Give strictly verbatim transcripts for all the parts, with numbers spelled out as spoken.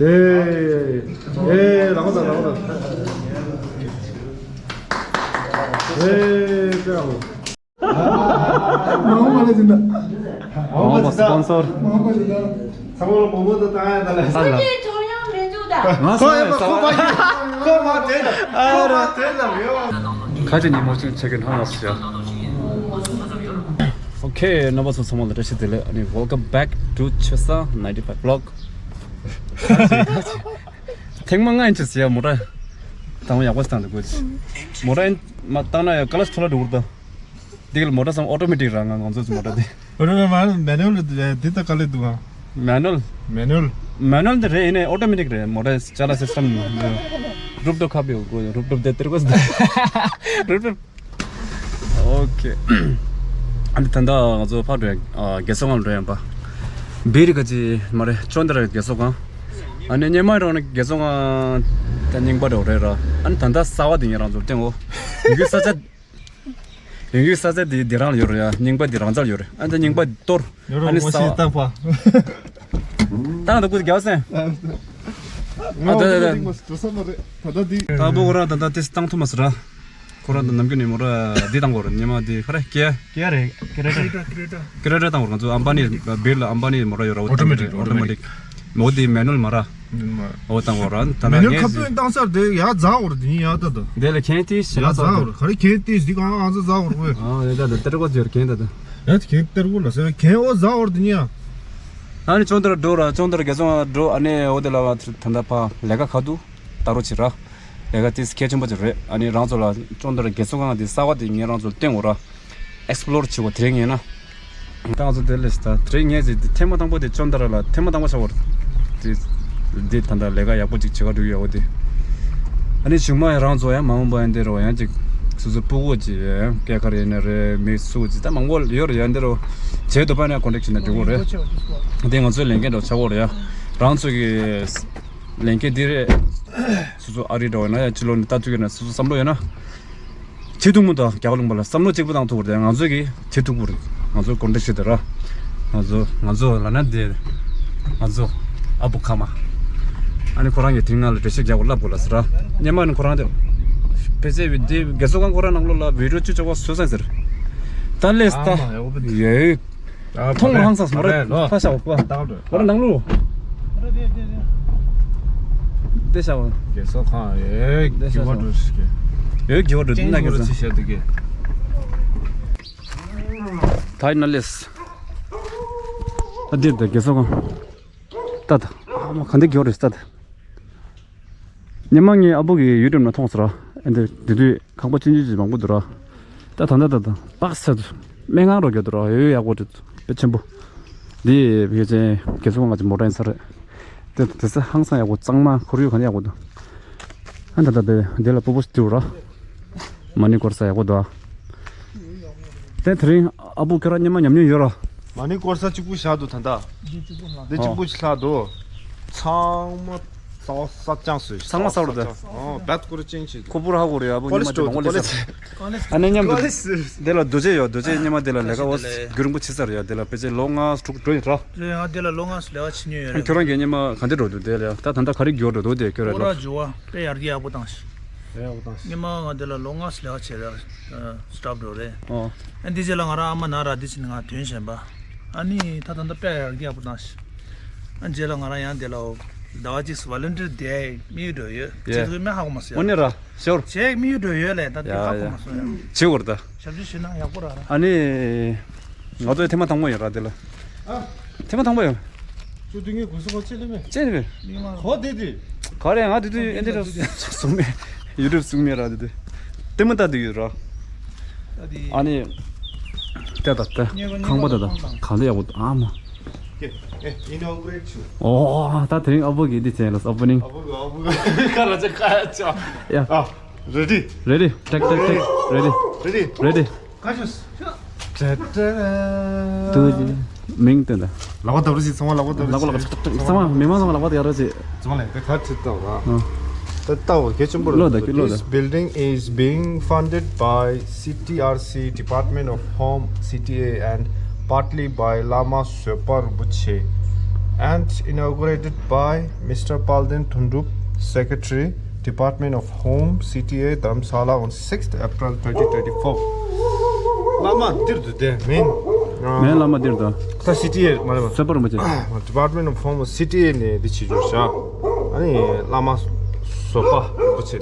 ཨེ། ཨེ། ལག་པ་ད། ལག་པ་ད། ཨེ། ཀྱེ། མ་འོངས་པ་ལ་སྦྱིན་བདག་མ་འོངས་པ་སི་པོན་སར། མ་འོངས་པ་སྦྱིན་བདག་ཚང་མ་ལ་མོ་མོ་དང་བཏང་ཡ་ད་ལ། ཨ་ལ། ཁོ་ཡ་མ་ཁོ་མ་ཁོ་མ་དེ་ལ་ཁོ་མ་དེ་ལ་ཡོད། ཁ་ཅིག་ཉིན་མོ་ཅིག་ཆེ་གི་ཧང་ལ་སི་ཡ། Okay, རྣམ་པ་ཚོ་ཚང་མ་ལ་བཀྲ་ཤིས་བདེ་ལེགས། ཨ་ནི་welcome back to Chosa ninety-five vlog. ཐེངས་མ་ལྔ་ཡིན་ཅི་ཟེར་ཡ་མོ་ཊ། དང་པོ་ཡག་པོ་བཏང་འདུག་གོ། མོ་ཊ་ཡིན་མ་བཏང་ན་ཡ་ཀ་ལ་སི་ཐོ་ལ་འགྲོ་གི་རེད་ད། འདི་ག་ལ་མོ་ཊ་ཚང་ཨོ་ཊོ་མེ་ཊིག་རང་ང་ང་ཚོ་ཚོ་མོ་ཊ་དེ། ཨོ་ཊོ་མེ་ཊིག་མེ་ནུ་ཨལ་དེ་ད་ག་ལེ་འདུག་ཨ། མེ་ནུ་ཨལ། མེ་ནུ་ཨལ། མེ་ནུ་ཨལ་དེ་རེད། ཡིན་ནའི་ཨོ་ཊོ་མེ་ཊིག་རེད། མོ་ཊ་ཅ་ལག་སི་སི་ཊམ་རུབ་ཊོབ་ཁ་པི་ཡོད་གོ། རུབ་ཊོབ་དེ་དེར་གོ། རུབ་ཊོབ། ཨོ་ཁེ། ཨ་ནི་ད་ལྟ་ང་ཚོ་ཕར་འགྲོ་ཡ། ཨ། རྒས་གསོ་ཁང་འགྲོ་ཡ་ཡིན་པ། བིར་ག་ཅི་མ་རེད། ཅོན་ཏ་ར་རྒས་གསོ་ཁང་། ཨ་ནི་སྔོན་མ་རང་ནི་རྒས་གསོ་ཁང་ད་རྙིང་པ་འདྲ་བོ་རེད་ར། ཨ་ནི་ད་ལྟ་གསར་པ་དེ་ཉིད་རང་ཚོར་བསྟན་འོ། ཡིན་གྱི་ས་ཆ། ཡིན་གྱི་ས་ཆ་དེ་དེ་རང་ལ་ཡོད་རེད་ཡ། རྙིང་པ་དེ་རང་ཚར་ཡོད་རེད། ཨ་ནི་ད་རྙིང་པ་གཏོར། ཡོད་ཨ་ནི་རོ་ས་ཞིག་བཏང་པ། བཏང་ད་ཀུ་རྒྱག་སེ། ང་ཨ་ད་ད་ད། འགྲིག་མ་སོང་ས་མ་རེད། ད་ད་འདི། ད་བུ་ཁོ་རང་ད་ད་དེ་བཏང་ཐུབ་མ་སོང་ར། ཁོ་རང་ད་ནམ་རྒྱུན་ནས་མོ་ར་འདི་བཏང་གོ་ར། ཉི་མ་འདི་ཁ་ར་ཀྱེ། ཀྱེ་རེད། ཀྱེ་རེད། ཀྱེ་རེད་བཏང་གོ་ར། ང་ཚོ་ཨམ་བ་ནི་བིར་ལ་ཨམ་བ་ནི་མོ་ར་ཡོད་ར། ཨོ་ཊོ་མེ་ཊིག་ཨོ་ཊོ་མེ་ཊིག་མོ་དེ་མེ་ནུ་ཨལ་མ་ར། ཨོ་བཏང་གོ་ར། ད་མེ་ནུ་ཨལ་ཁ་པོས་བཏང་སར་དེ་ཡ་ཛ་འོར་དེ་ཡ་ད་ད། དེ་ལ་ཁྱེད་དེ་ཞེ་ཡ་ཛ་འོར། ག་རེ་ཁྱེད་དེ་འདི་གང་ཨང་ཛ་འོར་བས། ཨ་ཡ་ད་ད་ཏེར་གོ་ཟེར་ཁྱེད་ད་ད། ཡ་ཁྱེད་ཏེར་གོ་ལ་ཟེར་ཁྱེད་ཨོ་ཛ་འོར་དེ་ཡ། ཨ་ནི་ཅོན་ཏ་ར་འགྲོ་ར། ཅོན་ཏ་ར་རྒས་གསོ་ཁང་འགྲོ། ཨ་ནི་ཨོ་དེ་ལ་བ་ད་ད་ཕ་ལས་ཀ་ཁ་ཐུག་ད་རོ་ཆི་ར། ལས་ཀ་དེ་གལ་ཆེན་པོ་ཅིག་རེད། ཨ་ནི་རང་ཚོ་ལ་ཅོན་ཏ་ར་རྒས་གསོ་ཁང་དེ་གསར་པ་དེ་ངས་རང་ཚོར་བསྟན་འོ་ར། ཨེག་སི་པི་ལོར་བྱེད་དགོས་དེ་རིང་ཡིན་ན། ད་ང་ཚོ་དེ་ལས་ད་དེ་རིང་ངས་ཟེར་དེ་ཐེངས་མ་དང་པོ་དེ་ཅོན་ཏ་ར་ལ་ཐེངས་མ་དང་པོ་ཆགས་པ་རེད། དེ་དེ་ད་ལྟ་ལས་ཀ་ཡག་པོ་ཅིག་བྱེད་ག་འགྲོ་གི་ཡོད་པ་དེ། ཨ་ནི་གཞུག་མ་ཡང་རང་ཚོ་ཡང་མ་འོངས་པ་ཡང་དེ་རུ་ཡང་ཅིག་སོ་སོ་སྤུ་གུ་ཅིག་ཡང་སྐྱེས་ཁར་ཡིན་ན་རེད། མི་སུ་ཅིག་ད་མང་པོ་ཡོད་རེད། ཡང་དེ་རུ་བྱེད་དུ་པ་ནས་ཀོན་ཊེག་བྱས་ན་འགྲིག་གི་རེད། དེ་ང་ཚོའི་ལས་འགན་འདྲ་བོ་ཆགས་ཀྱི་ཡོད་རེད་ཡ། རང་ཚོ་གི་ལས་འགན་འདི་རེད། སོ་སོ་ཨ་རི་འདྲ་བོ་ཡིན་ན་ཡང་ཕྱི་ལོགས་ནས་ལྟ་ཐུབ་ཡོད་ན། སོ་སོ་བསམ་བློ་ཡོད་ན། ཆེས་ཐུག་མོ་དང་རྒྱ་གར་ལུང་པ་ལ་བསམ་བློ་གཅིག་པུ་བཏང་ཐུབ་པ་རེད། ང་ཚོ་གི་ཆེས་ཐུག་པོ་རེད། ང་ཚོ་ཀོན་ཊེག་བྱེད་དེ་ར། ང་ཚོ་ང་ཚོ་ལ་ན་དེ། ང་ཚོ་ཨ་བུ་ཁ་མ། ཨ་ནི་ཁོ་རང་གིས་དེ་སྔ་ལ་འགྲེལ་བཤད་རྒྱག་དགོས་ལབ་དགོས་ལ་ཟེར་ར། སྔོན་མ་ནི་ཁོ་རང་དེ། ཕལ་ཆེར་དེ་རྒས་གསོ་ཁང་ཁོ་རང་ནང་ལོགས་ལ་བི་ཌི་ཡོ་བཅུ་ཅོག་པ་བཟོས་ཚར་ཟེར། ད་ལས་ད། ཨ་མ་ཡག་པོ་འདུག་ཡོད། ཨ་མཐོང་བ་ཧང་སངས་མ་རེད། ལོ། ད་ཤ་བ་ད་ལོ། མ་རེད་ནང་ལོ། དེ་ཤ་བ། རྒས་གསོ་ཁང་ཡོད། དེ་ཤ་གི་བ་འགྲོ་ཤི་གི། ཡོད་གི་བ་འགྲོ་དེ་ན་གི་ས། ད་ཡིན་ན་ལས། ད་འདིར་ད་རྒས་གསོ་ཁང་། ད་ད། ཨ་མ་ག་འདི་གི་བ་རེད་ད་ད། སྔོན་མ་ངའི་ཨ་བུ་གི་ཡུ་ཊུབ་ནང་མཐོང་སོང་ར། ཨེ་འདི་དེ་དུས་ཁང་པ་ཆུང་ཆུང་ཅིག་མང་པོ་འདུག་ར། ད་ད་ད་ད་ད་པགས་ཚ་འདུག་སྨན་ཁང་རོ་རྒྱག་འདུག་ར། ཡོད་ཡོད་ཡག་པོ་འདུག་དཔེ་ཆེན་པོ། འདི་ཕལ་ཆེར་རྒས་གསོ་ཁང་ང་ཅིག་མོ་ཊ་ཡིན་ས་རེད། དེ་དེ་ས་ཧང་སང་ཡག་པོ། གཙང་མ་ཁོར་ཡུག་ག་ནས་ཡག་པོ་འདུག་ཨ་ད་ད་དེ་འདི་ལ་སྤུ་སྤུ་ཞིག་འདུག་ར། མ་ཎི་སྐོར་ས་ཡག་པོ་འདུག་དེ་དེ་རིང་ཨ་བུ་ཁྱོད་རང་སྔོན་མ་ཉམས་མྱོང་ཡོད་ར། མ་ཎི་སྐོར་ས་གཅིག་པུ་བཞག་འདུག་ད་ལྟ། འདི་གཅིག་པུ་ལྷག་འདི་གཅིག་པུ་ཅིག་ལྷག་འདུག་ཚང་མ་ས་ས་ཅང་སུ། ཚང་མ་ས་རུ་ད། ཨོ་བད་ཀུར་ཅན་ཅིག་ཁོ་པུར་ཧ་གོ་རེད་ཨ་བུ། སྔོན་མ་དེ་མང་པོ་ལས་ས། ཨ་ནི་མཉམ་དུ་དེ་ལ་རྡོ་རྗེ་ཡོད། རྡོ་རྗེ་སྔོན་མ་དེ་ལ་ལས་ཀ་འོ་རྒྱུན་རིང་པོ་བྱེད་ས་རེད་ཡ། དེ་ལ་ཕལ་ཆེར་ལོ་ལྔ་དྲུག་འགྲོ་ཡོད་ར། རེད་ཡ། དེ་ལ་ལོ་ལྔ་ལས་ཀ་བྱེད་མྱོང་ཡོད་རེད། ཁྱོད་རང་གིས་སྔོན་མ་ག་འདྲ་འགྲོ་འདུག་དེ་ལ་ཡ། ད་ད་ལྟ་ག་རེ་འགྱུར་བ་འགྲོ་འདུག་དེ་ཁྱོད་ར་ལབ། འོ་ར་འགྱུར་བ་དཔེ་ཡར་རྒྱས་ཡག་པོ་བཏང་ཤག་ཡག་པོ་བཏང་ཤག་སྔོན་མ་ང་དེ་ལ་ལོ་ལྔ་ལས་ཀ་བྱེད་ར། སི་ཊོབ་འགྲོ་རེད། ཨོ། ཨ་འདི་རྗེས་ལ་ང་རང་ཨ་མ་ན་ར་འདི་ཕྱིན་ང་ཐོན་བཞིན་པ། ཨ་ནི་ད་ད་ལྟ་དཔེ་ཡར་རྒྱས་ཡག་པོ་བཏང་ཤག་ཨ་རྗེས་ལ་ང་རང་ཡང་དེ་ལ་འོ་ཟླ་བ་གཅིག་ཝོ་ལན་ཊི་ཡར་དེ་དམིགས་ཡུལ་འགྲོ་ཡོད། ཡེ། བྱེད་ཐུབ་མེད་ཧ་གོ་མ་སོང་ཡ། འོ་ནི་ར་ཞོར། བྱེད་དམིགས་ཡུལ་འགྲོ་ཡོད་ལས་ད་དེ་ཡ་ཧ་གོ་ཡ་མ་སོང་ཡ། བྱེད་དགོས་རེད་ད། ཞབས་ཕྱི་ཞུས་ན་ཡག་པོ་ར་ར། ཨ་ནི། ང་ཚོའི་ཐེངས་མ་དང་པོ་ཡིན་ར་དེ་ལ། ཨ། ཐེངས་མ་དང་པོ་ཡིན། ཅུ་དུས་ངའི་གོ་ས་གོ་ཆེ་ལེ་མེ། ཅེ་ནི་མེ། མི་མང་། གོ་དེ་དེ། ག་རེ་ང་དེ་དུས་ཨེ་འདི་ར་གསུང་མེད། ཡུ་ཊུབ་གསུང་མེད་ར་དེ་དུས། ལྟད་མོ་ལྟ་དུས་ཡོད་ར། ད་དེ། ཨ་ནི། ལྟ་ད་ལྟ། ཁང་པ་ལྟ་ད། གང་ལྟ་ཡག་པོ་ཨ་མ། ཨེ་ཨིན་ཨོ་གུ་རེ་ཊི་ཆུ། ཨོ་ད་དེ་རིང་ཨ་བུ་གིས་འདི་བྱས་ལ་ཨོ་པ་ནིང་། ཨ་བུ་གི་ཨ་བུ་གི་ཁ་ར་ཅག་ཁ་ཡ་ཅག་ཡ། ཨ། Ready? Ready. Take, take, take. Ready? Ready? Ready? Catch us. Ta-da-da. ཏུ་ཇི། མིང་སྟོན་ད། ལག་པ་བརྡབ་རོགས་བྱེད། ཚང་མ་ལག་པ་བརྡབ་རོགས་བྱེད། ལག་པ་ལག་པ་ཚང་མ་མི་མང་ཚང་མ་ལག་པ་བརྡབ་རོགས་བྱེད། ཚང་མ་ལ་དེ་ཁ་ཁྲིད་ལྟ་བ། ཨ། ད་ལྟ་བ་གལ་ཆེན་པོ་རེད། བློ་བདེ་བློ་བདེ། This building is being funded by C T R C, Department of Home, C T A, and partly by Lama Sopa Rinpoche. And inaugurated by Mister Paldin Thundrup, Secretary, Department of Home, C T A, Dharamsala on sixth April twenty twenty-four. བླ་མ་འདིར་འདུག་སྟེ་མིན། མིན་བླ་མ་འདིར་འདུག་ད་སི་ཊི་ཨེ་མ་རེད་པ། སོག་པོ་རིན་པོ་ཆེ། Department of Home, C T A ནས་འདི་བྱེད་རྒྱུ་བྱ། ཨ་ནི་བླ་མ་བཟོད་པ་རིན་པོ་ཆེ།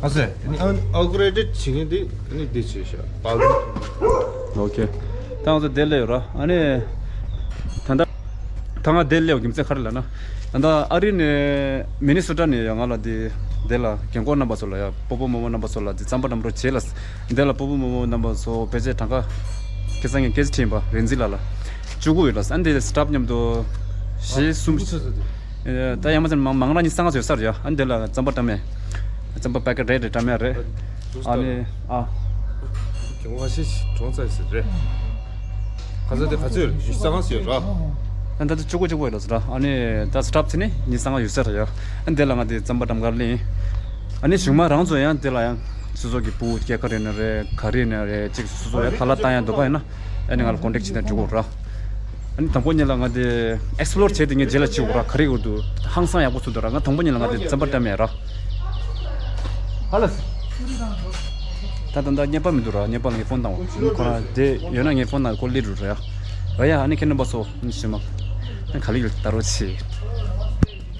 ཨ་ཙི། ཨ་ནི་ཨ་ཨོ་གྷི་རེ་ཊེཌ་བྱེད་མཁན་འདི་ཨ་ནི་འདི་བྱས་ཤག་པཱལ་ལི། ཨོ་ཁེ། ད་ང་ཚོ་དེ་སླེབས་ཡོད་ར། ཨ་ནི་ད་ལྟ་ད་ང་དེ་སླེབས་ཡོད་རྒྱུ་མཚན་ག་རེ་ལབ་ན། ད་ལྟ་ཨ་རི་ནས་མི་ནི་སོ་ཊ་ནས་ཡ་ང་ལ་དེ་དེ་ལ་རྒན་གོག་རྣམ་པ་ཚོ་ལ་ཡ་སྤོ་བོ་རྨོ་མོ་རྣམ་པ་ཚོ་ལ་དེ་རྩམ་པ་བཀྲམ་རོགས་བྱེད་ལ། དེ་ལ་སྤོ་བོ་རྨོ་མོ་རྣམ་པ་ཚོ་ཕལ་ཆེར་གྲངས་ཀ་ཁ་སང་ངས་སྐད་ཆ་དྲིས་པ་རེན་ཙི་ལགས་ལ་བཅུ་དགུ་ཡོད་ལ། ཨ་ནི་དེ་སི་ཊཕ་མཉམ་དུ་བཞི་གསུམ། ཨ། བཅུ་དགུ་ཚོད་ཚོད་དེ། ཨེ། ད་ཡང་མ་ཚད་མང་མང་རང་ཉིད་གསང་སྔགས་ཡོད་ས་རེད་ཡ། ཨ་ནི་དེ་ལ་རྩམ་པ་བཀྲམ་ཡས། རྩམ་པ་པེ་ཀེ་ཊི་རེ་རེ་བཀྲམ་ཡས་རེད། ཨ་ནི་ཨ། གྱོང་ཁ་ཤས་ཤིག་གྲོངས་ཚར་ཟེར་རེད། ཁ་ས་དེ་ག་ཚོད་རེད། གསང་སྔགས་ཡོད་ར། ཨ་ད་ལྟ་བཅུ་དགུ་བཅུ་དགུ་ཡོད་ལ་ཟེར་ར། ཨ་ནི་ད་སི་ཊཕ་ཚོ་ནི་ཉིད་གསང་སྔགས་ཡོད་ས་རེད་ཡ། ཨ་ནི་དེ་ལ་ང་དེ་རྩམ་པ་བཀྲམ་གར་ལེན། ཨ་ནི་གཞུག་མ་རང་ཚོ་ཡང་དེ་ལ་ཡང་སོ་སོ་གི་བུ་སྐྱེས་སྐར་ཡིན་ན་རེད། ག་རེ་ཡིན་ན་རེད། ཅིག་སོ་སོ་ཡང་ཁ་ལག་བཏང་ཡ་འདོད་པ་ཡིན་ན། ཨ་ནི་ང་ལ་ཀོན་ཊེག་བྱེད་ན་འགྲིག་གོ་ར། ཨ་ནི་དང་པོ་ཉིད་ལ་ང་དེ་ཨེག་སི་པི་ལོར་བྱས་ཏེ་ངས་རྗེས་ལ་བྱེད་དགོས་ར། ག་རེ་ཡོད་འདུག་ཧང་སང་ཡག་པོ་ཚུགས་འདུག་ར། ང་དང་པོ་ཉིད་ལ་ང་དེ་རྩམ་པ་བཀྲམ་ཡས་ར། ཧ་ལས། ད་ད་ད་རྙེད་པ་མི་འདུག་ར། རྙེད་པ་ལ་ངས་ཕོན་བཏང་བ། ཁོ་རང་དེ་ཡོད་ན་ངས་ཕོན་བཏང་ཁོ་སླེབས་འགྲོ་ར་ཡ། ཨ་ཡ། ཨ་ནི་ཁྱེད་རྣམ་པ་ཚོ་ཨ་ནི་ཞུ་མ། ཨ་ནི་ག་ལེར་ཡོད་ལྟ་རོགས་བྱེད།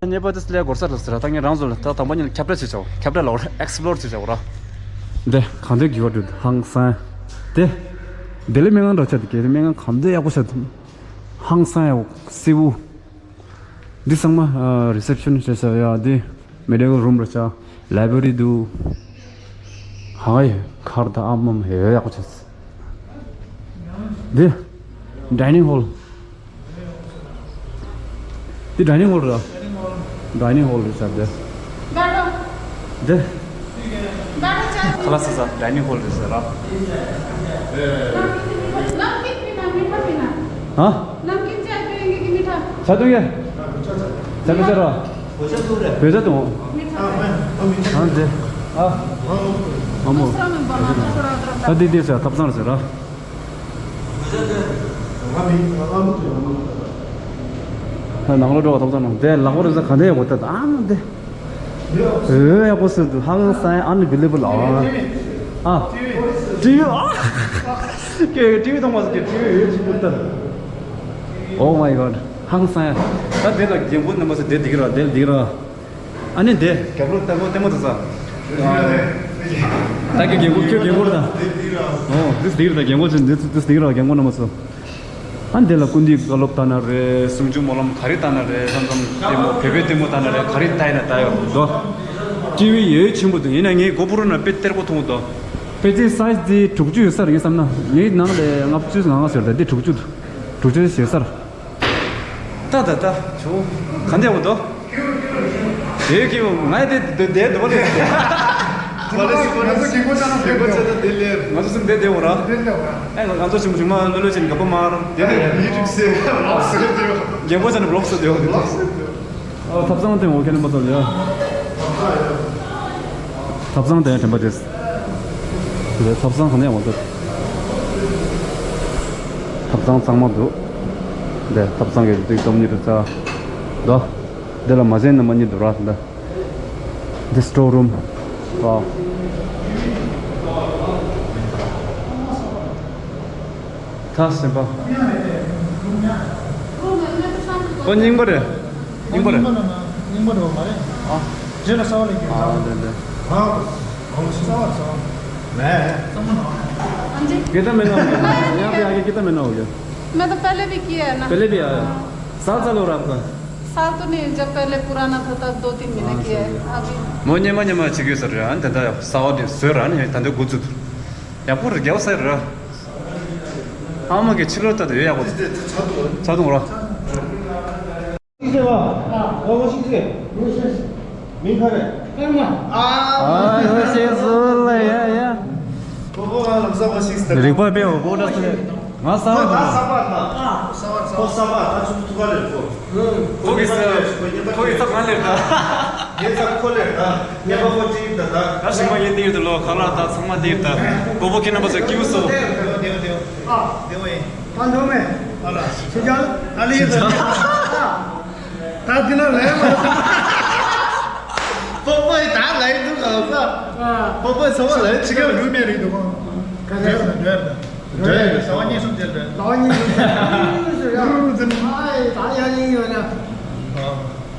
རྙེད་པ་དེ་སླེབས་དགོས་ས་རེད་ཟེར་ར། ད་ངས་རང་ཚོ་ལ་ད་དང་པོ་ཉིད་ལ་ཁྱབ་བསྒྲགས་བྱེད་ཆོག་ཁྱབ་བསྒྲགས་ལ་ཨེག་སི་པི་ལོར་བྱེད་ཆོག་ར། འདི་གང་འདོད་གི་བ་འདུག་ཧང་སང་། དེ་འདི་ལས་སྨན་ཁང་འདྲ་ཆགས་འདུག་སྨན་ཁང་གང་འདོད་ཡག་པོ་ཆགས་འདུག་ཧང་སང་ཡག་པོ་སེར་པོ། འདི་ཚང་མ་ཨ་རི་སེབ་ཤན་བྱས་ས་ཡ། འདི་མེ་ཌི་ཀལ་རུམ་རེད་ཤག་ལའི་བྷ་རི་འདུག་ཧ་ཡ། གར་དང་ཨ་མ་མ་ཧེ་ཡག་པོ་བྱས། འདི་ཌའི་ནིང་ཧོལ། འདི་ཌའི་ནིང་ཧོལ་རེད། ཌའི་ནིང་ཧོལ་རེད་ཤག་འདི། འདི། ཁ་ལག་ཟ་ས་ཌའི་ནིང་ཧོལ་རེད་ཟེར་ར། नमकीन पीना, मीठा पीना। हाँ? नमकीन चाय पियेंगे कि मीठा? चाय दूंगे? चाय पीते रहो। बेजा तुम। मीठा। हाँ, दे। हाँ। मामू। दूसरा में बना, थोड़ा अदरक डाल। हाँ, दे, दे, सर, तब सर, सर, हाँ। ནང་ལོགས་འགྲོ་བ་ཐོབ་ཐང་ནང་དེ་ལག་པ་རེ་ཟ་ག་འདྲ་ཡག་པོ་ལྟ་ཨ་མ་དེ། ཨོ་ཡག་པོ་ཟེར་འདུག་ཧང་སང་། Unbelievable། ཨ་ཨ་ཊི་ཝི་ཨ། ཀྱེ་ཊི་ཝི་མཐོང་མ་སོང་། ཀྱེ་ཊི་ཝི་ཡོད་ཆེན་པོ་ལྟ། Oh my God། ཧང་སང་། ད་དེ་ལ་རྒན་པོ་རྣམ་པ་ཚོ་དེ་འདི་གི་ར་དེ་འདི་གི་ར། ཨ་ནི་དེ་རྒྱབ་ལོགས་ལྟད་མོ་ལྟད་མོ་དེ་ས། ད་ཀྱེ་རྒན་པོ་ཁྱོད་རྒན་པོ་རེད་ད། ཨོ་འདི་འདི་གི་ར་རྒན་པོ་ཚོ་འདི་འདི་འདི་གི་ར་རྒན་པོ་རྣམ་པ་ཚོ། ཨ་འདི་ལ་ཀུན་འདུས་བཀའ་སློབ་ལྟ་ན་རེད། གསུང་ཆོས་སྨོན་ལམ་ག་རེ་ལྟ་ན་རེད། ལྷ་མཚམས་ལྟད་མོ་བོད་པའི་ལྟད་མོ་ལྟ་ན་རེད། ག་རེ་ལྟ་ཡིན་ན་ལྟ་ཡོད་འདུག་ཊི་ཝི་ཡོད་ཆེན་པོ་འདུག་ཡིན་ན་ངའི་གོ་བུ་རུ་ན་དཔེ་གཏེར་པོ་མཐོང་འདུག་དཔེ་ཆའི་སའི་ཛི་དེ་དྲུག་ཅུ་ཡོད་ས་རེད་ངས་བསམ་ན། ངའི་ནང་ལ་ལྔ་བཅུ་ང་ལྔ་ཟེར་ད་འདི་དྲུག་ཅུ་དྲུག་ཅུ་ཡོད་ས་རེད། ད་ད་ད་ཆུ་ག་འདྲ་བོ་འདུག་དེ་ཀྱི་ང་དེ་དེ་དེ་འདུག་པ་ལས། ང་ཚོ་རྒན་པོ་ཅག་ན་རྒན་པོ་ཅག་ན་དེ་ལས། ང་ཚོ་གསུམ་དེ་དེ་འོ་ར། དེ་ལས་བ། ཨེ་ང་ཚོ་ཆུང་ཆུང་མ་ལོ་ལོ་ཅན་ག་པ་མ་ར་དེ་ལས། ཡི་ཏུབ་སེ་བློག་སེ་དེ་བ། རྒན་པོ་ཅག་ན་བློག་སེ་དེ་བ་དེ་བློག་སེ་དེ་བ། ཨ་ཐབ་ཚང་དེ་འོ་ཁེ་ནི་མ་ཚོ་ལ་ཡ། ཐབ་ཚང་དེ་དྲན་པ་དེ། དེ་ཐབ་ཚང་ག་ནས་འོ་དེ། ཐབ་ཚང་གཙང་མ་འདུག་དེ་ཐབ་ཚང་གི་དེ་སྟོང་ཉིད་དུ་ཚ། དོ། འདི་ལ་མ་ཟན་ནི་མ་ཉིད་དུ་ར་འདི། འདི་སི་ཊོར་རུམ། ཝའོ། ད་སེམས་པ། ཨོ་རྙིང་པ་རེད། རྙིང་པ་རེད། རྙིང་པ་རེད་པ་མ་རེད། ཨ། རྗེས་ལ་གསར་པ་ལས་ཀྱི་ཨ་འདི་འདི། ཨ། གསར་པ་གསར་པ། མེད། གསར་པ་ནང་། ཀི་ཏ་མེ་ན་ཧོ་གི། ཡང་ཀི་ཀི་ཏ་མེ་ན་ཧོ་གི། मैं तो पहले भी किया है ना। पहले भी आया। साल साल हो रहा आपका? साल तो नहीं, जब पहले पुराना था तब दो तीन महीने किया है। अभी। མོ་ཉི་མ་ཉི་མ་བྱེད་དགོས་ཟེར་རེད། ཨ་ནི་ད་ལྟ་གསར་པ་དེ་བཟོས་ར་ནི་ད་ལྟ་འགོ་བཙུགས། ཡག་པོ་རེད། རྒྱལ་བ་ས་རེད་ར། ཨ་མ་གི་ཕྱི་ལོགས་ལྟ་དུ་ཡོད་ཡག་པོ། ཚ་དུང་ར། ཤིག་ཟེར་བ། ཨ་མ་ཤིག་ཟེར། མིང་ག་རེད། ཨ། ཨ་ཡོ་ཤེས་སོ་ལ་ཡ་ཡ། ཁོ་ཁོ་ང་ལམ་སང་མ་ཤིག་ཟེར། རིག་པ་དཔེ་འོ་གོ་འདྲ་སོ་ལ། ང་ས་བ་ཁོ་ད་ས་བ་ད། ཁོ་ས་བ་ད་ཆུ་ཐུག་ག་རེད་ཁོ། ཁོ་གི་ས། ཁོ་གི་ས་ང་ལེར་ད། ངའི་ས་ཁོ་ལེར་ད། ངའི་པ་ཁོ་ཅིག་ད་ད། ད་ཞིག་མ་ཡིན་དེ་ཡོད་དུ་ལོ་ཁ་ལག་ད་ཚང་མ་དེ་ཡོད་ད། གོ་བོ་ཁྱེད་རྣམ་པ་ཚོ་སྐྱིད་པོ་སོ། དེ་བ་དེ་བ་དེ་བ། ཨ། དེ་བ་ཡིན། ཨ་འདོ་མེ། ཨ་ལ། ཤི་ཅང་། ཨ་ལ་ཡིན་ད། ད་འདི་ན་ལས་མ། སྤོ་པོ་ཡི་ད་ལས་འདུག་ག་ས། སྤོ་པོ་ཚོ་ལས་ཅི་ག་ལུས་མེད་རེད་འདུག་ག་ག་རེ་རེད། འགྲོ་ཡ་རེད། འགྲོ་ཡ་རེད། ཟླ་བ་གཉིས་གསུམ་ཅན་རེད། ཟླ་བ་གཉིས་གསུམ་ཅན་རེད། ཨ་ཡི་ད་ཡ་ཡིན་ཡོད་ན།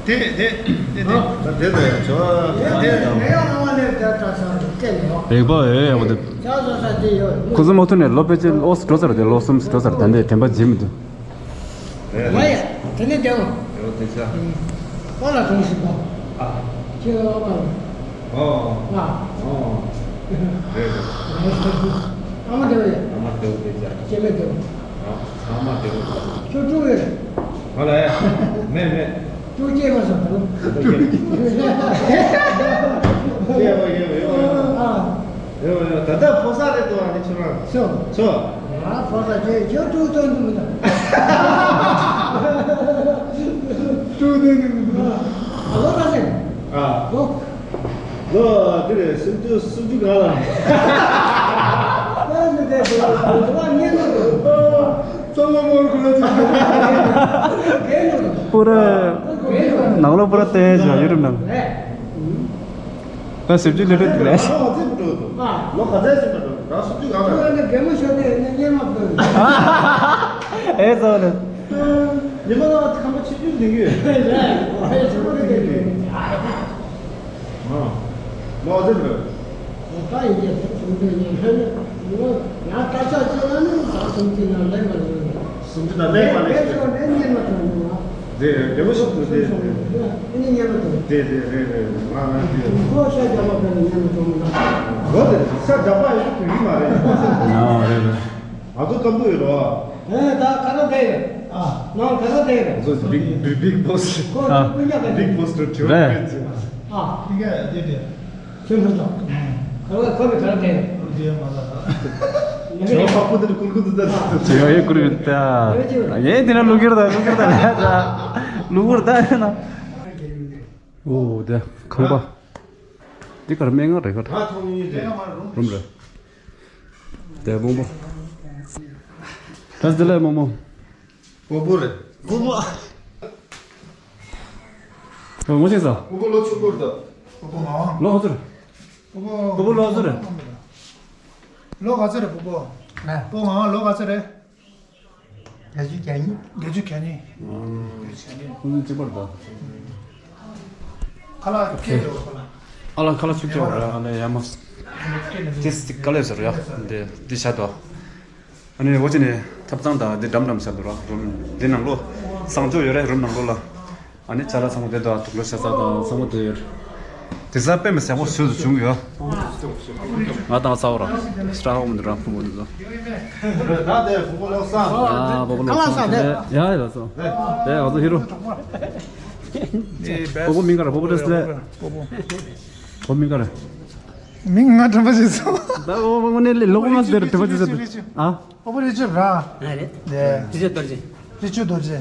དེ་དེ་དེ་དེ། ད་དེ་ད་ཡ་ཇོ། དེ་དེ་མེ་ཡང་ལ་ལས་ད་ད་ས་རུ་སྐད་ཡོད། རེག་པ་ཡོད་ཡག་པོ་འདུག་ཅག་ཟ་ས་དེ་ཡོད། ཁོ་ཚོ་མ་ཐུག་ནས་ལོ་ཕལ་ཆེར་ཨོ་སི་འགྲོ་ཚར་དེ་ལོ་གསུམ་འགྲོ་ཚར། ད་འདི་དྲན་པ་བརྗེད་མི་འདུག་ཡ་ཡ། དེ་ནས་བདེ་བོ། བདེ་བོ་བདེ་ཆ། ཨོ་ལ་གྲོང་ཞིག་པ། ཨ། ཁྱེད་ཨོ་པ། ཨོ། ཨ། ཨོ། རེད་རེད། ཨ་མ་བདེ་བོ་ཡ། ཨ་མ་བདེ་བོ་བདེ་ཆ། སྐྱེ་དམན་བདེ་བོ། ཨ། ཨ་མ་བདེ་བོ། ཁྱོད་ཀྲུག་ཡོད། ཨ་ལས། མེད་མེད། ཀྲུག་སྐྱེས་མ་སོང་ད་ལོ། ཡོད་ཡོད་ཡོད། ཨ། ཡོ་ཡོ། ད་ལྟ་ཕོ་གསར་རེད་འདུག་ཨ་ནི་ཁྱོད་རང་། ཚོ། ཚོ། ང་ཕོ་གསར་ཁྱོད་ཁྱོད་ཀྲུག་སྟོན་དུ་མི་འདུག་ཀྲུག་སྟོན་དུ་མི་འདུག་ཨ་ལོ་ག་ཚོད། ཨ། ལོ། ལོ་འདི་རེད། སུམ་ཅུ་སུམ་ཅུ་གང་ལ། ཨ་ནི་དེ་དེ་དེ་བ་ཉན་ནོ། ཚང་མ་མོར་ཁུ་ལ་ཅིག་དེ་ནོ། པུ་ར། དེ་ནོ། ནང་ལོ་པུ་ར་བསྟན་བཞག་ཡུ་རུབ་ནང་། རེད། ད་ཞིབ་འཇུག་ལས་གྲུབ་དེ་ལས། ལོ་ག་ཚོད་ཕྱིན་པ་འགྲོ། ལོ་ག་ཚོད་ཕྱིན་པ་འགྲོ། རང་སུམ་ཅུ་གང་ལ། ཁྱོད་ནི་རྒན་མོ་ཤོར་ནས་ནི་སྙན་མ་ཕུལ། ཨེ་ཙོ་ནི། ཉི་མ་ལ་ཁམས་པ་ཆུ་རྒྱུན་འདི་གི། ཨ། ལོ་ག་ཚོད་འགྲོ། ད་ཡིན་གྱི་ཆུང་དུས་ནས་ལྷོད་ནས་ཡང་ད་ཆ་ཅི་ལ་ནི་ཟ་སུམ་ཅུ་ན་ལེན་མ་ལེན། སུམ་ཅུ་ན་ལེན་མ་ལེན། ལེན་ཆོག་ནས་སྙན་མ་ཐོན་འདུག་ཨ། དེ་རེད། བདེ་པོ་ཞིག་འདུག་དེ་སོང་ནས་ཨ་ནི་སྙན་མ་ཐོན། དེ་དེ་རེད་རེད། ང་ང་དེ། ཁོ་ཤ་རྒྱ་མ་ཕེབས་ནས་སྙན་མ་ཐོན་མ་ཐོན། ལོ་དེ་ཤ་རྒྱ་པ་ཡོད་དུས་ཡིན་མ་རེད། ཨ་རེད་རེད། ང་ཚོ་སྐམ་པོ་ཡོད་རོ། ཨེ་ད་ཁ་ན་བསྡད་ཡོད། ཨ། ནང་ཁ་ན་བསྡད་ཡོད། ང་ཚོ་big big big boss། ཁོ་ཨ། སྐུ་ཉག་ག big boss to two རེད། ཨ། དེ་ག་དེ་དེ། ཁྱོད་མི་ཚོགས། ཁོ་བ་ཁོ་བའི་ག་རེ་དེ། རུ་དེ་མ་ལ། ཁྱོད་ཕག་པོ་དེ་ཀུན་ཀུན་དུ་ད། ཅེ་ཡོ་ཡེ་ཀུ་རུ་ད། ཡེ་དེ་ན་ལུག་གིར་ད་ལུག་གིར་ད་ལུག་གིར་ད་ཡ་ན། ཨོ་དེ་ཁང་པ། འདི་གར་སྨན་ཁང་རེད་ག་ད། ཐོང་ཡིན་རེད། རུམ་རེད། དེ་མོ་མོ། ད་དེ་ལས་མོ་མོ། སྤོ་བོ་རེད། སྤོ་བོ། ངོ་ཤེས་ས། སྤོ་བོ་ལོ་ཆུང་པོ་རེད། སྤོ་བོ་ང་ལོ་ག་ཚོད་རེད། སྤོ་བོ། སྤོ་བོ་ལོ་ག་ཚོད་རེད། ལོ་ག་ཚོད་རེད་སྤོ་བོ། ཨ། སྤོ་ང་ལོ་ག་ཚོད་རེད། བརྒྱད་ཅུ་གྱ་གཉིས། བརྒྱད་ཅུ་གྱ་གཉིས། ཨང་། བརྒྱད་ཅུ་གྱ་གཉིས། ཁོང་ཚོ་གཅིག་པ་རེད་ད། ཁ་ལག་ཁྱེར་ཡོད་ཁ་ལག་ཨ་ལ་ཁ་ལག་ཆུ་ཆེ་བ་རེད། ཨ་ལ་ཡ་མ། ཏིས་ཏི་ཀ་ལེ་ཟེར་ཡ། འདི་འདི་བྱ་དོ། ཨ་ནི་འོ་ཅི་ནས་ཐབ་ཚང་དང་འདི་འགྲམ་འགྲམ་བྱ་དོ་ར། རུམ་འདི་ནང་ལོ། གསང་སྤྱོད་ཡོད་རེད་རུམ་ནང་ལོ་ལ། ཨ་ནི་ཅ་ལག་ཚང་མ་དེ་དང་དུག་ལོག་ཤ་ཚ་དང་ཚང་མ་དེ་ཡོད། དེ་ས་དཔེ་མི་སྲིད་པོ་སུས་སུ་བྱུང་ཡོད། ང་དང་ས་བ་ར་སྲ་ཧོ་མི་འདུག་ར་ཕུ་མི་འདུག་ད་དེ་སྤོ་བོ་ལོ་སང་། ཨ་སྤོ་བོ་ལོ་སང་དེ་ཡ་ཡ་ལ་སོ། དེ་ང་ཚོ་ཧི་རོ། སྤོ་བོ་མིང་ག་ར་སྤོ་བོ་དེ་སླེ། སྤོ་བོ་མིང་ག་ར། མིང་ང་དྲན་པ་བྱེད་སོང་། ད་སྤོ་བོ་ངོ་ནས་ལས་ལོག་མ་ཟེར་དྲན་པ་བྱེད་སོང་། ཨ། ཨོ་པོ་རི་ཅར་ར། ང་རེད། ལེ། རི་ཅར་རྡོ་རྗེ། རི་ཅར་རྡོ་རྗེ།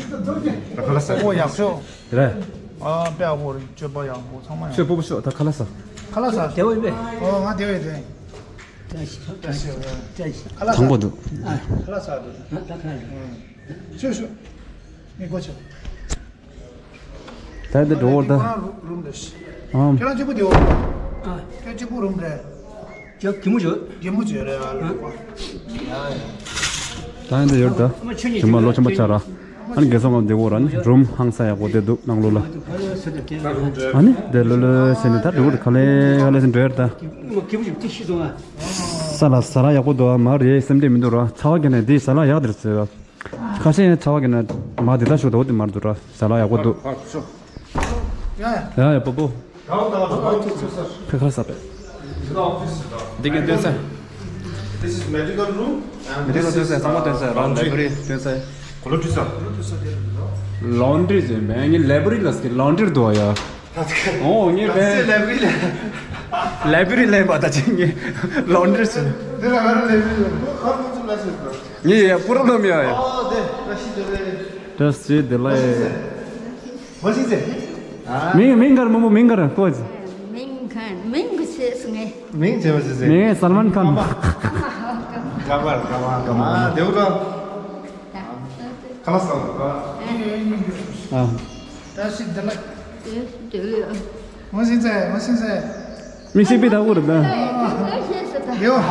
ད་ཁ་ལ་ས། ཨོ་ཡག་ཤོས། རེད། ཨ་དཔེ་ཨ་བོ་རི་སྤྱོད་པ་ཡག་པོ་ཚང་མ་ཡག་ཤོས་སྤོ་བོ་ཤོག་ད་ཁ་ལ་ས། ཁ་ལ་ས། དེ་བས་པས། ཨོ་ང་དེ་བས་དེ། བཀྲ་ཤིས་བཀྲ་ཤིས་བཀྲ་ཤིས། ཁ་ལ་ས། དང་པོ་འདུག་ཨ། ཁ་ལ་ས་འདུག་ང་ད་ཁ་ལ་ས། ཤོད་ཤོད། མི་གོ་ཆོད། ད་འདི་འགྲོ་བར་ད། ཁྱེད་རང་རུམ་རེད། ཨང་། ཁྱེད་རང་གཅིག་པུ་དེ་འོ། ཨ། ཁྱེད་གཅིག་པུ་རུམ་རེད། ཁྱེད་གད་མོ་བྱོས། གད་མོ་བྱོས་རེད་ཨ་ལོ། ཡ་ཡ། ད་འདི་ཡོད་ད། ཆུ་མ་ལོ་ཆུ་མ་ཆ་ར། ཨ་ནི་རྒན་སོང་ངམ་འདི་འོ་ར་ནི་རུམ་ཧང་ས་ཡག་པོ་དེ་འདུག་ནང་ལོ་ལ། ཨ་ནི་དེ་ལོ་ལོ་ཟེར་ནི་ད་འགྲོ་གི་རེད། ག་ལེ་ག་ལེ་ཟེར་འགྲོ་ཡོད་ད། ས་ལ་ས་ལ་ཡག་པོ་འདུག་ཨ། མ་རེད་སེམས་ཁྲལ་མི་འདུག་ར། ཚ་བ་གི་ནས་འདི་ས་ལ་ཡག་དེར་ཟེར་ར། ཁ་ཤས་ཡང་ཚ་བ་གི་ན་མ་དེ་ད་ཞུ་དོ་དེ་མར་དུ་ར་ཟ་ལ་ཡག་པོ་འདུག་ཡ་ཡ་པོ་པོ། ཕེ་ཁ་ས་པེ། འདི་གི་སྟོན་ས། This is medical room and མེ་ཏི་ལ་སྟོན་ས་ཚང་མ་སྟོན་ས་རང་ལའི་བྷ་རི་སྟོན་ས། གོ་ལོ་ཁྲི་ས། ལོན་ཌི་རི་ཟེར་མེད་ངའི་ལའི་བྷ་རི་ལ་སྐྱེ་ལོན་ཌི་རི་འདུག་ཡ། ཨོ་ངའི་བན། ལའི་བྷ་རི་ལ། ལའི་བྷ་རི་ལ་ཡིན་པ་ད་ཅི་ངའི་ལོན་ཌི་རི་ཟེར། འདི་ལ་ང་རང་ལའི་བྷ་རི་ལ་ཁོ་ཁ་ཁོ་ཚོ་ལ་ཟེར་དང་། ངའི་ཡ་པུ་རོབ་ལེམ་ཡ་ཡ། ཨོ་དེ་ད་ཤི་དེ་ལེ། བཀྲ་ཤིས་བདེ་ལེགས། མ་ཤི་ཟེར། མིང་མིང་ག་རེ་མོ་མོ་མིང་ག་རེ་ཀོ། མིང་ག་མིང་གི་ཆེ་སུ་ངེ། མིང་ཆེ་བ་ཆེ་ཟེར། ངེ་སལ་མན་ཁཱན། ཀ་མལ་ཀ་མལ་ཀ་མལ། ཨ་དེ་བུ་ར། ཁ་ལ་ས་ར། ཨ། ད་ཞིག་འདི་ལ། དེ་དེ་ཡོད། ངོ་ཤེས་ཚེ་ངོ་ཤེས་ཚེ། མི་ཤེས་པའི་ད་འུར་ད། ཨེ་ཤེས་སུ་ད། ཡོ།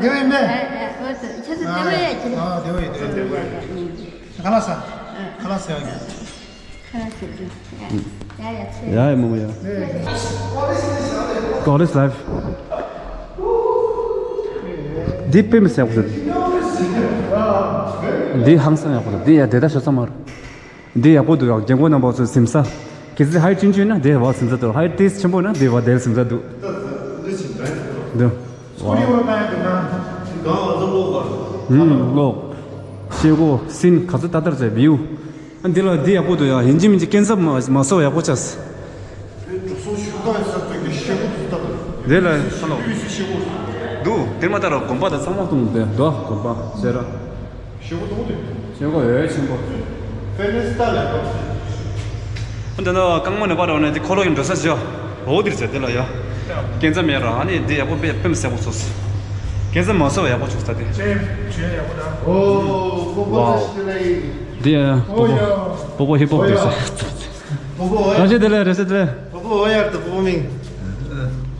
དེ་བས་མེད། ཨེ་ཨེ་ཨོ་ད་ཁྱེད་ཚོ་དེ་བས་ཡ་ཁྱེད། ཨ་དེ་བས་དེ་བས་དེ་བས། ཁ་ལག་ས། ཁ་ལག་ས་ཡ་གི། ཁ་ལག་ས་གི། ཡ་ཡ་ཚེ། ཡ་ཡ་མོ་མོ་ཡ། College life. འདི་དཔེ་མི་སྲིད་ཡག་པོ་འདུག་འདི་ཧང་སང་ཡག་པོ་འདུག་འདི་ཡ་དེ་ད་ཤོད་ས་མ་རེད། འདི་ཡག་པོ་འདུག་ཡང་རྒན་གོག་རྣམ་པ་ཚོས་ཟིན་ས། གལ་སྲིད་ཧའི་ཆུང་ཆུང་ན་དེ་བ་ཟིན་ས་འདུག་ཧའི་ཏིས་ཆེན་པོ་ན་དེ་བ་དེ་ཟིན་ས་འདུག་འདུག་ཧུམ་ལོག་ཤེལ་སྒོ་སིན་ག་ཚོད་ཏག་ཏག་བྱས་བིའུ། འདི་ལ་འདི་ཡག་པོ་འདུག་ཡང་ཡིན་གཅིག་མིན་གཅིག་སྐས་འཛེག་མ་མ་བཟོ་བ་ཡག་པོ་ཆགས། དེ་ལ་ཧ་ལོ། འདུག་དེ་མ་ལྟར་དགོན་པ་དང་ཚང་མ་གཏོང་དེ་འདུག་དགོན་པ་ཟེར་ར། ཤེལ་སྒོ་དང་དེ། ཤེལ་སྒོ་འོས་ཆེན་པོ། ཧྥེ་ནེ་སི་ཏཱ་ལ་ཡག་པོ། འདི་ན་རྐང་མ་ནས་པར་འོ་ནས་དེ་འཁོར་ལོ་ཡིན་འགྲོ་ས་བྱོས། འོ་དེར་བྱས་དེ་ལ་ཡ། སྐས་འཛེག་མེད་ར་ཨ་ནི་དེ་ཡག་པོ་དཔེ་དཔེ་མི་སྲིད་པོ་ཚོས། སྐས་འཛེག་མ་བཟོ་བ་ཡག་པོ་བྱུང་ས་དེ། ཅེ་ཅེ་ཡག་པོ་ད། ཨོ་ཀོ་ཀོ་ཝའོ། ཤི་ལེ། དེ་ཡ་ཡ་པོ་པོ་པོ་པོ་ཧི་པོ་པོ་དེ་ས། པོ་པོ་ཨོ་ཡ། རེ་ཞིག་དེ་ལེ་རེ་ཞིག་དེ་ལེ། པོ་པོ་ཨོ་ཡ་ད་པོ་པོ་མིང་།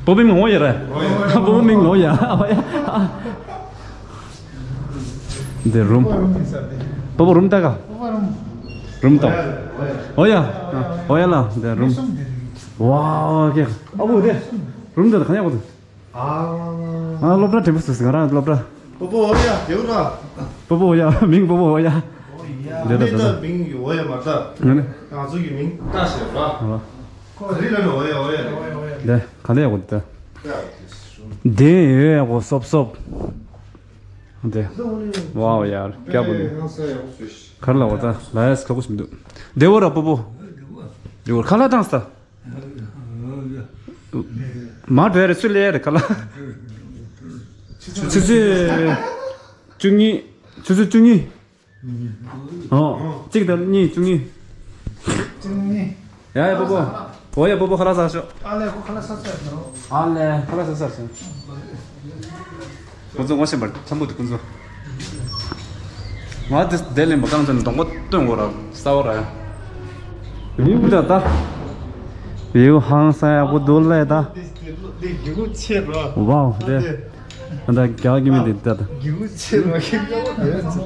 པོ་པོ་མིང་ཨོ་ཡ་རེད། པོ་པོ་མིང་ཨོ་ཡ་ཨོ་ཡ། འདི་རུམ། པོ་པོ་རུམ་ད་ག་རུམ་ད། ཨོ་ཡ། ཨོ་ཡ་ལ་འདི་རུམ། ཝའོ་ཀེ། ཨ་བུ་དེ། རུམ་ད་ག་ཡ་བུ་དེ། ཨ། ང་སློབ་གྲྭ་དྲན་པ་སོ་སི་ང་རང་སློབ་གྲྭ། པོ་པོ་ཨོ་ཡ་དེའུ་ར། པོ་པོ་ཨོ་ཡ་མིང་པོ་པོ་ཨོ་ཡ། འདི་ད་ད་ད། མིང་གི་ཨོ་ཡ་མ་ད། ང་ནི། ང་ཚོ་གི་མིང་ད་ཟེར་ར། ཨ། ཁོ་རི་ལ་ནི་ཨོ་ཡ་ཨོ་ཡ་རེད། འདི་ག་འདི་ཡག་པོ་འདུག་འདི་ཡོད་ཡག་པོ་སོབ་སོབ། འདི། ཝའོ་ཡ་རྒྱ་པོ་འདུག་གར་ལ་འོ་ད་ལ་ཡ་སི་ཁ་ཁུ་ཞིག་འདུག་འདི་འོ་ར་པོ་པོ། འདི་འོ་ཁ་ལག་བཏང་ས། མ་བྲལ་རེ་སུ་ལས་རེ་ཁ་ལག་ཆུ་ཚོད་བཅུ་གཉིས། ཆུ་ཚོད་བཅུ་གཉིས། ཨོ། གཅིག་དང་གཉིས་བཅུ་གཉིས། བཅུ་གཉིས། ཡ་ཡ་པོ་པོ། འོ་ཡ་པོ་པོ་ཁ་ལག་ཟ་ཤོག་ཨ་ལས་ཁོ་ཁ་ལག་ཟ་ཟ་ཡ་ནོ། ཨ་ལས་ཁ་ལག་ཟ་ཟ་ཤོག་ཁོ་ཚོ་ངོ་ཤེས་པར་འཆམ་པོ་འདུག་ཁོ་ཚོ། ང་དེ་དེ་ལེན་པ་གང་ཚོད་གདོང་པ་སྟོན་དགོས་ར་ས་བ་ར་ཡ། ཡུ་ད་ད། ཡུ་ཧང་སང་ཡག་པོ་འདུག་ལས་ད། དེ་རྒྱུ་ཆེ་ར། ཝའོ་དེ། ད་རྒྱ་གི་མི་དེ་ད་ད། རྒྱུ་ཆེ་ར་ཁྱེད་ཡག་པོ་དེ་ཚོ།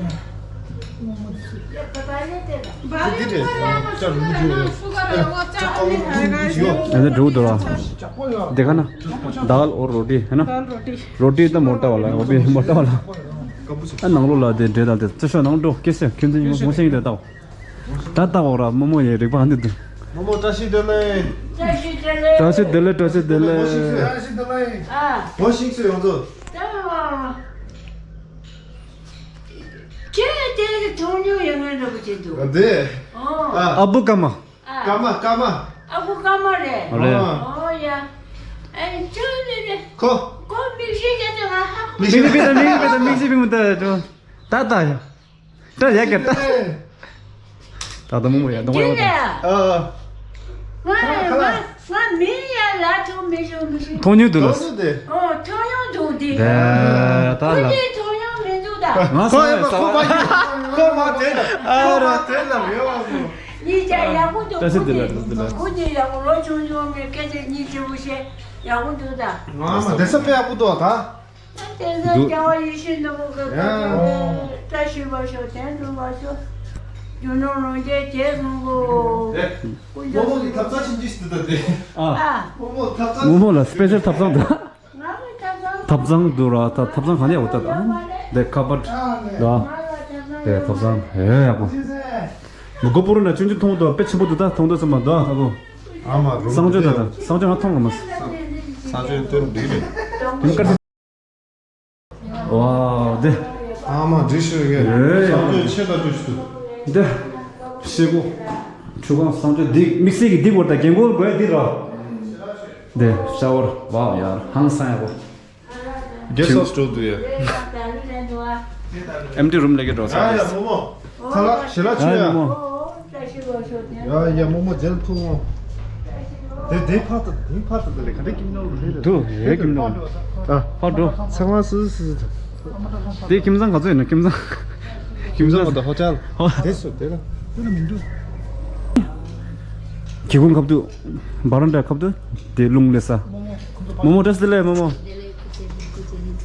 ཨ་ནི་འགྲོ་འདུག་ར། དེ་ཁ་ན་དཱལ་ཨོར་རོ་ཊི་ཧེ་ན། རོ་ཊི་དང་མོ་ཊ་བ་ལ་ཨོ་བི་མོ་ཊ་བ་ལ། ཨ་ནང་ལོགས་ལ་དེ་འདྲེ་དང་དེ་ཚེ་ཤོག་ནང་འགྲོ་སྐད་ཆ་ཁྱོད་ཚོ་ཡིན་མོ་ཤེས་ཀྱི་དེ་ལྟ། ད་ལྟ་འོ་ར་རྨོ་མོ་ཡི་རིག་པ་འདི་འདུག་རྨོ་མོ་བཀྲ་ཤིས་བདེ་ལེགས། བཀྲ་ཤིས་བདེ་ལེགས། བཀྲ་ཤིས་བདེ་ལེགས། བཀྲ་ཤིས་བདེ་ལེགས། བཀྲ་ཤིས་བདེ་ལེགས། ཨ། ངོ་ཤེས་སུ་ཡོང་ཚོ། ད་ཁྱེད་དེ་གི་མཐོང་མྱོང་ཡོད་མེད་འདྲ་པོ་བྱེད་འདུག་ཨ་དེ། ཨོ། ཨ་བུ་ཀ་མ། ཨ། ཀ་མ་ཀ་མ། ཨ་བུ་ཀ་མ་རེད། རེད། ཨོ་ཡ། ཨེ་ཅོ་ནི་རེད། ཁོ། ཁོ་མིག་ཤེས་ཀྱི་དེ་ང་ཧ་གོ། མིག་ཤེས་པི་ད་མིག་ཤེས་པི་ད་མིག་ཤེས་པི་མི་ད་ད་ད་ཡ། ད་ཡ་ག་ད། ད་ད་མོ་མོ་ཡ་ད་མོ་ཡ་ད། ཨ། ང་ང་ང་མིང་ཡ་ལ་ཐོ་མི་ཤོ་མི་ཤོ། མཐོང་མྱོང་འདུག་ལ། ཨོ་མཐོང་མྱོང་འདུག་འདི། ད་ད་ལ། ཁོ་ཅི་མཐོང་མྱོང་མི་འདུག་ད། ང་ཁོ་ས་ཡ་ས་ཁོ་བ། མ་ཁོ་མ་དེ་ལ་ཁོ་མ་དེ་ལ་ཡོད་པ་ཁོ། གཉིས་ཀ་ཡག་པོ་འདུག་བཀྲ་ཤིས་བདེ་ལེགས། བཀྲ་ཤིས་བདེ་ལེགས། ཁོ་ཅི་ཡག་པོ་ལོ་ཆུང་ཆུང་མི་སྐད་ཆ་གཉིས་ཆེ་པོ་བཤད་ཡག་པོ་འདུག་ད། ང་མ་དེ་ས་དཔེ་ཡག་པོ་འདུག་ད། དེ་ཚོ་སྐྱ་བ་ཡིད་བཞིན་ནོར་བུ་གི་བཀའ་དྲིན་ལས་བཀྲ་ཤིས་པ་ཤོག་དོན་འགྲུབ་པ་ཤོག་རྒྱུ་ནོར་ལོངས་སྤྱོད་རྒྱས་སོང་གོ། རྨོ་མོ་གི་ཐབ་ཚང་ཆུང་ཆུང་ཞིག་འདུག་ད་དེ། ཨ། རྨོ་མོ་ཐབ་ཚང་། རྨོ་མོ་ལ་སི་པེ་ཤལ་ཐབ་ཚང་འདུག་ང་གི་ཐབ་ཚང་། ཐབ་ཚང་འདུག་ར་ད་ཐབ་ཚང་ག་ནས་ཡོད་ད་ད། དེ་ཁ་པར་ད། དེ་ཐབ་ཚང་ཧེ་ཡག་པོ། མི་གོ་པོ་རུ་ན་ཆུང་ཆུང་མཐོང་འདུག་དཔེ་ཆེན་པོ་འདུག་ད་མཐོང་འདུག་ཚང་མ་འདུག་ཨ་གོ། ཨ་མ་རུམ་གསང་སྤྱོད་ད་ད་གསང་སྤྱོད་ང་མཐོང་གི་མ། གསང་སྤྱོད་སྟོན་འགྲིག་རེད། དེ་ནི་དཀར། ཝའོ་དེ། ཨ་མ་འགྲིག་ཤོས་ཡོད། ཨེ་ཡ། གསང་སྤྱོད་ཆེ་ད་བཅུ་ཞིག་འདུག་དེ། ཤེལ་སྒོ། ཆུ་ཁང་གསང་སྤྱོད་འདི་དམིགས་བསལ་གྱི་འདི་བོར་ད་རྒན་གོག་དགོས་འདི་ར། དེ་ཤ་ཝར་ཝའོ་ཡ་ཧང་སང་ཡག་པོ། གེ་སི་ཧའུ་སི་འགྲོ་འདུག་ཡ། ཨེམ་ཊི་རུམ་ལས་ཀྱི་འགྲོ་ས་ཡ་རེད། ཡ་རྨོ་མོ། ཚ་ལ་ཞེ་ལ་ཆུ་ཡ། ཡ་རྨོ་མོ། ཡ་ཡ་རྨོ་མོ་རྗེས་ལ་ཐུག་འོང་། དེ་དེ་ཕར་ད་དེ་ཕར་ད་ད་ལས་ག་འདྲ་ཀིམ་ནང་རེད། འདུག་ཡ་ཀིམ་ནང་། ཨ་ཕར་འགྲོ། ཚང་མ་སུ་སུ་སུ། དེ་ཁྱིམ་ཚང་ག་ཚོད་ཡིན་ན་ཁྱིམ་ཚང་། ཁྱིམ་ཚང་མ་ད་ཧོ་ཅལ། ཧོ། དེ་སུ་དེ་ལ། དེ་ལ་མི་འདུག་གི་གུང་ཁབ་ཏུ། བ་རན་ཌ་ཁབ་ཏུ། དེ་རླུང་ལས་ས། རྨོ་མོ་བཀྲ་ཤིས་བདེ་ལེགས་རྨོ་མོ།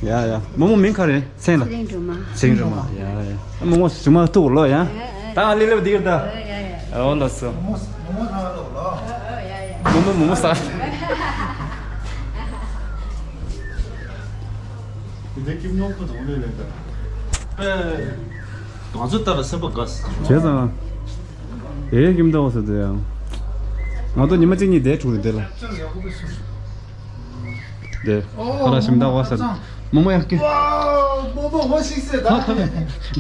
ཡ་ཡ། རྨོ་མོ་མིང་ག་རེ་མཚན་ལ། ཚེ་རིང་སྒྲོལ་མ། ཚེ་རིང་སྒྲོལ་མ། ཡ་ཡ། རྨོ་མོ་ཞུ་མ་ཐུག་ལོ་ཡ། ད་ང་ལི་ལེབ་དེ་གི་ད། ཨོ་ལ་སོ། རྨོ་མོ་རྨོ་མོ་ས། དེ་ཀིམ་ནོ་ཁོ་དང་ལས་ལས་ད། ང་ཚོ་ལྟ་ལ་སེམས་པ་དགའ། བྱས་ཙང་། ཨེ་ཀིམ་ཏའོ་ཟེར་དེ་ཡང་། ང་ཚོ་ཉི་མ་གཅིག་གཉིས་བསྡད་བྱུང་རེད་དེ་ལ། དེ། ཁ་ལ་ཞིམ་ད་བ་ཟེར། རྨོ་མོ་ཡང་ཀི། རྨོ་མོ་ཧོ་ཤིག་ཟེར་ད།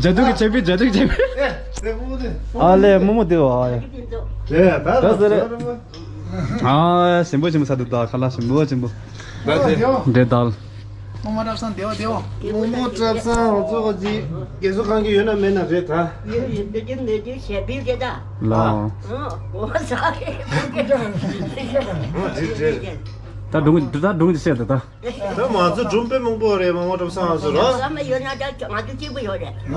ཇ་དུག་གི་ཆེ་བི་ཇ་དུག་གི་ཆེ་བི། ཨ་ལེ་རྨོ་མོ་དེ་བ་ཡ། དེ་ད་ད་ཟེར་རེད། ཨ་ཞིམ་པོ་ཞིམ་པོ་ས་དུ་ད་ཁ་ལ་ཞིམ་པོ་ཞིམ་པོ། འདྲེ་དལ། རྨོ་མོ་བཀྲ་བཟང་བདེ་བ་བདེ་བ། རྨོ་མོ་བཀྲ་བཟང་འོ་ཚོ་ག་ཅི། རྒས་གསོ་གང་གི་ཡོད་ན་མེད་ན་རེད་ད། ཡོད་ཡོད་འདི་འདི་འདི་ཞེ་པིལ་དེ་ད། ལ། ཨོ་ཟ་རེད། ད་སྒྲུང་ད་སྒྲུང་ཅི་བཤད་ད་ད། ད་ང་ཚོ་སྒྲུང་དཔེ་མང་པོ་རེད་རྨོ་མོ་བཀྲ་བཟང་ཨ་ཚོ་ར། སྐར་མ་ཡོད་ན་ད་ང་ཚོ་གཅིག་པུ་ཡོད་རེད། ད།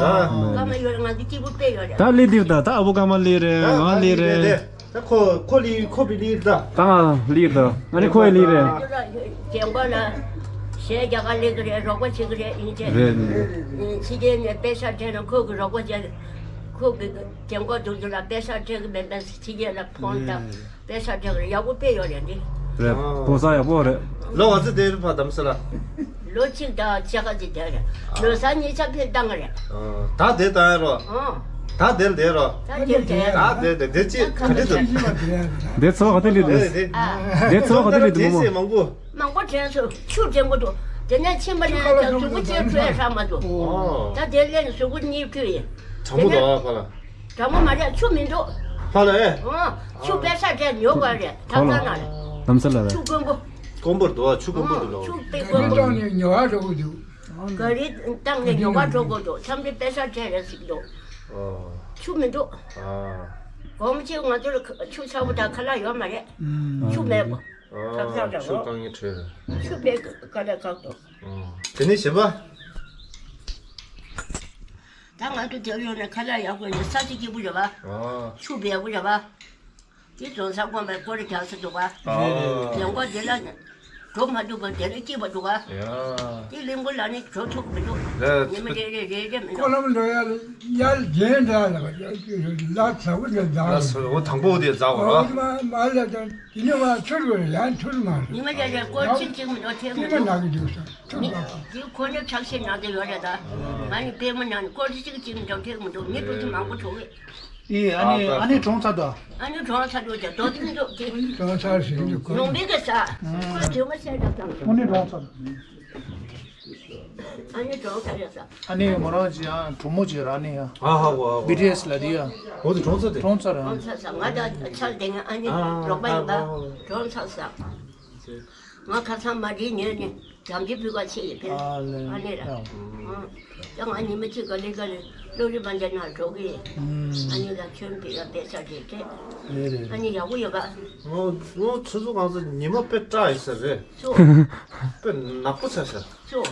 སྐར་མ་ཡོད་ན་ང་ཚོ་གཅིག་པུ་དཔེ་ཡོད་རེད། ད་ལི་འདིར་ད་ད་ཨ་བུ་ཀ་མ་ལི་རེད་ང་ལི་རེད། ད་ཁོ་ཁོ་ལི་ཁོ་བི་ལི་ད། ད་ང་ལི་ད། ཨ་ནི་ཁོ་ཡི་ལི་རེད། རྒན་གོག་ལ་གཞས་རྒྱག་ག་སླེབས་ཀྱི་རེད། རོགས་པ་བྱེད་ཀྱི་རེད་ཡིན་ཚེ། རེད། ཕྱི་རྒྱལ་ནས་པེ་ས་སྤྲད་ན་ཁོ་གི་རོགས་པ་བྱེད། ཁོ་གི་རྒན་གོག་དུང་དུ་ལ་པེ་ས་སྤྲད་ཀྱི་མེད་པས་ཕྱི་རྒྱལ་ལ་ཕོན་བཏང་པེ་ས་སྤྲད་ཀྱི་རེད། ཡག་པོ་དཔེ་ཡོད་རེད་འདི། རེད་ཕོ་ས་ཡག་པོ་རེད། ལོ་ག་ཚོད་དེ་རུ་ཕ་དམ་ས་ལ། ལོ་གཅིག་དང་ཕྱེད་ཀ་ཅིག་དེ་རེད། ལོ་གསར་ཉིན་ཆ་ཕེབས་བཏང་གི་རེད། ད་དེ་བཏང་ཡ་རོ། ཨོ། ད་དེ་ལ་དེ་རོ། ད་དེ་ལ་དེ་རེད། ད་དེ་དེ་དེ་ཅི་ག་འདི་འདུག་དེ་ཚོ་ག་དེ་ལི་འདུག་དེ་དེ། ཨ། དེ་ཚོ་ག་དེ་ལི་འདུག་མོ། མང་པོ་དྲན་སོང་། ཆུ་དྲན་གོ་འདུག་དེ་ནས་ཕྱིན་པ་ནས་ཀྱང་གཟུགས་པོ་ཅན་འཁྲུད་ཡ་ཧྲ་མ་འདུག་ཨོ། ད་དེ་ལས་ནས་གཟུགས་པོ་གཉིས་འཁྲུད་ཡིན། གྲང་མོ་འདུག་ཨ་ཕ་ལ། གྲང་མོ་མ་རེད། ཆུ་མི་འདུག་ཕ་ལ་ཨེ། ཨོ། ཆུ་པེ་ས་དྲན་ཉོ་དགོས་རེད། ད་ལྟ་ན་རེད། ལམ་སེང་ལ་རེད། ཆུ་དཀོན་པོ། དཀོན་པོར་འདུག་ཨ། ཆུ་དཀོན་པོ་འདུག་ལ། ཆུ་དཔེ་དཀོན་པོ། ཉོ་བ་འགྲོ་གི་འདུག་ག་རེ་བཏང་ནས་ཉོ་བ་འགྲོ་དགོས་འདུག་མཚམས་རེ་པེ་ས་སྤྲད་རེ་ཟིག་འདུག་ཨོ། ཆུ་མི་འདུག་ཨ། གོམ་གཅིག་ང་ཚོར་ཆུ་ཚ་པོ་དང་ཁ་ལག་ཡོད་མ་རེད། ཨ། ཆུ་མེད་པ། ཨ། ཁག་ཁག་ཆུ་འདྲ་བོ། བཏང་ངེས་བྲོས། ཆུ་དཔེ་ཁ་ལག་ཁག་འདུག་ཨ། དེ་ནས་གཞན་པ། ད་ང་ཚོ་དེར་ཡོང་ནས་ཁ་ལག་ཡག་པོ་ཡོད། ས་ཆ་སྐྱིད་པོ་ཡོད་པ། ཨ། ཆུ་བེ་པོ་ཡོད་པ། དེ་རྫོང་སར་དགོན་པའི་སྐོར་རེ་རྒྱག་ས་འདུག་ག་ཨ། ལས་འགོ་དེ་ལ་འགྲོ་མ་ཐུབ་པ་དེ་ལ་སྐྱིད་པ་འདུག་ག་ཡ། དེ་གླིང་བུ་ལ་ནི་འགྲོ་ཐུབ་མི་འདུག་ལས་ཉི་མ་རེ་རེ་རེ་རེ་མི་འགྲོ། སྐོར་ལམ་འགྲོ་ཡ་ལ་ཡར་རྒྱན་འདྲ་ལ་ལ་ཚ་བོ་དེ་འཛག་ལ་སོ་འོ་དང་པོ་དེ་འཛག་བ་ར། མ་མ་ལ་དང་དེ་ནི་མ་ཚུར་བ་ཡང་ཚུར་མ་རེད། ཉི་མ་རེ་རེ་སྐོར་ཆིག་ཅིག་མི་འགྲོ་ཐེག་མི་འགྲོ། འགྲིག་ས་ཚུར་མ་རེད། དེ་ཁོ་ནི་ཚགས་ཤེས་ནང་དུ་ཡོད་རེད་ད། ང་ནི་པད་མ་ནང་ནི་སྐོར་ཆིག་ཅིག་མི་འགྲོ་ཐེག་མི་འགྲོ། མི་འགྲོ་དུ་མང་པོ་འགྲོ་གི། ཨེ་ཨ་ནི་ཨ་ནི་གྲོངས་ཚར་འདུག་ཨ་ནི་གྲོངས་ཚར་འདུག་ཅེས་རྡོ་ཐིག་འདུག་ཅེས། གྲོངས་ཚར་ཞིག་འདུག་ཡོང་བི་གི་ས། ཁོས་དུས་མ་ཤེས་འདུག་ཙང་། ཨ་ནི་གྲོངས་ཚར། ཨ་ནི་གྲོངས་ཚར་ཡོད་ས། ཨ་ནི་མོ་རང་ཅི་ཡང་གྲོགས་མོ་ཅི་ར་ནི་ཡ། ཨ་ཧ་གོ་ཨ་གོ། བི་ཊི་ཨེསི་ལ་དེ་ཡ། འོ་དེ་གྲོངས་ཚར་དེ། གྲོངས་ཚར་ར། གྲོངས་ཚར་ས། ང་ད་ཆར་དེ་ང་ཨ་ནི་རོགས་པ་ཡིན་པ། གྲོངས་ཚར་ས། ང་ཁ་སང་མ་བྲིས་ཉོས་ནས་འགྲམ་གྱི་ཕུད་ཀ་ཆེ་ཡི་ཕེ། ཨ་ལེ། ཨ་ནི་ར། ཨ། ཡང་ང་ཉི་མ་གཅིག་ག་ལེ་ག་ལེ་གློ་རི་བན་དེ་ན་འགྲོ་གི། ཨ་ནི་ལ་ཁྱོད་ཕི་ཡ་པེ་ས་རེད་དེ། རེད་རེད། ཨ་ནི་ཡག་པོ་ཡོད་པ། ངོ་ངོ་ཆུ་ཚོད་གང་ཚོད་ཉི་མ་དཔེ་སྐྲག་ཡི་ས་རེད། ཚོ། དཔེ་ནག་པོ་ཆགས་ཤག་ཚོ།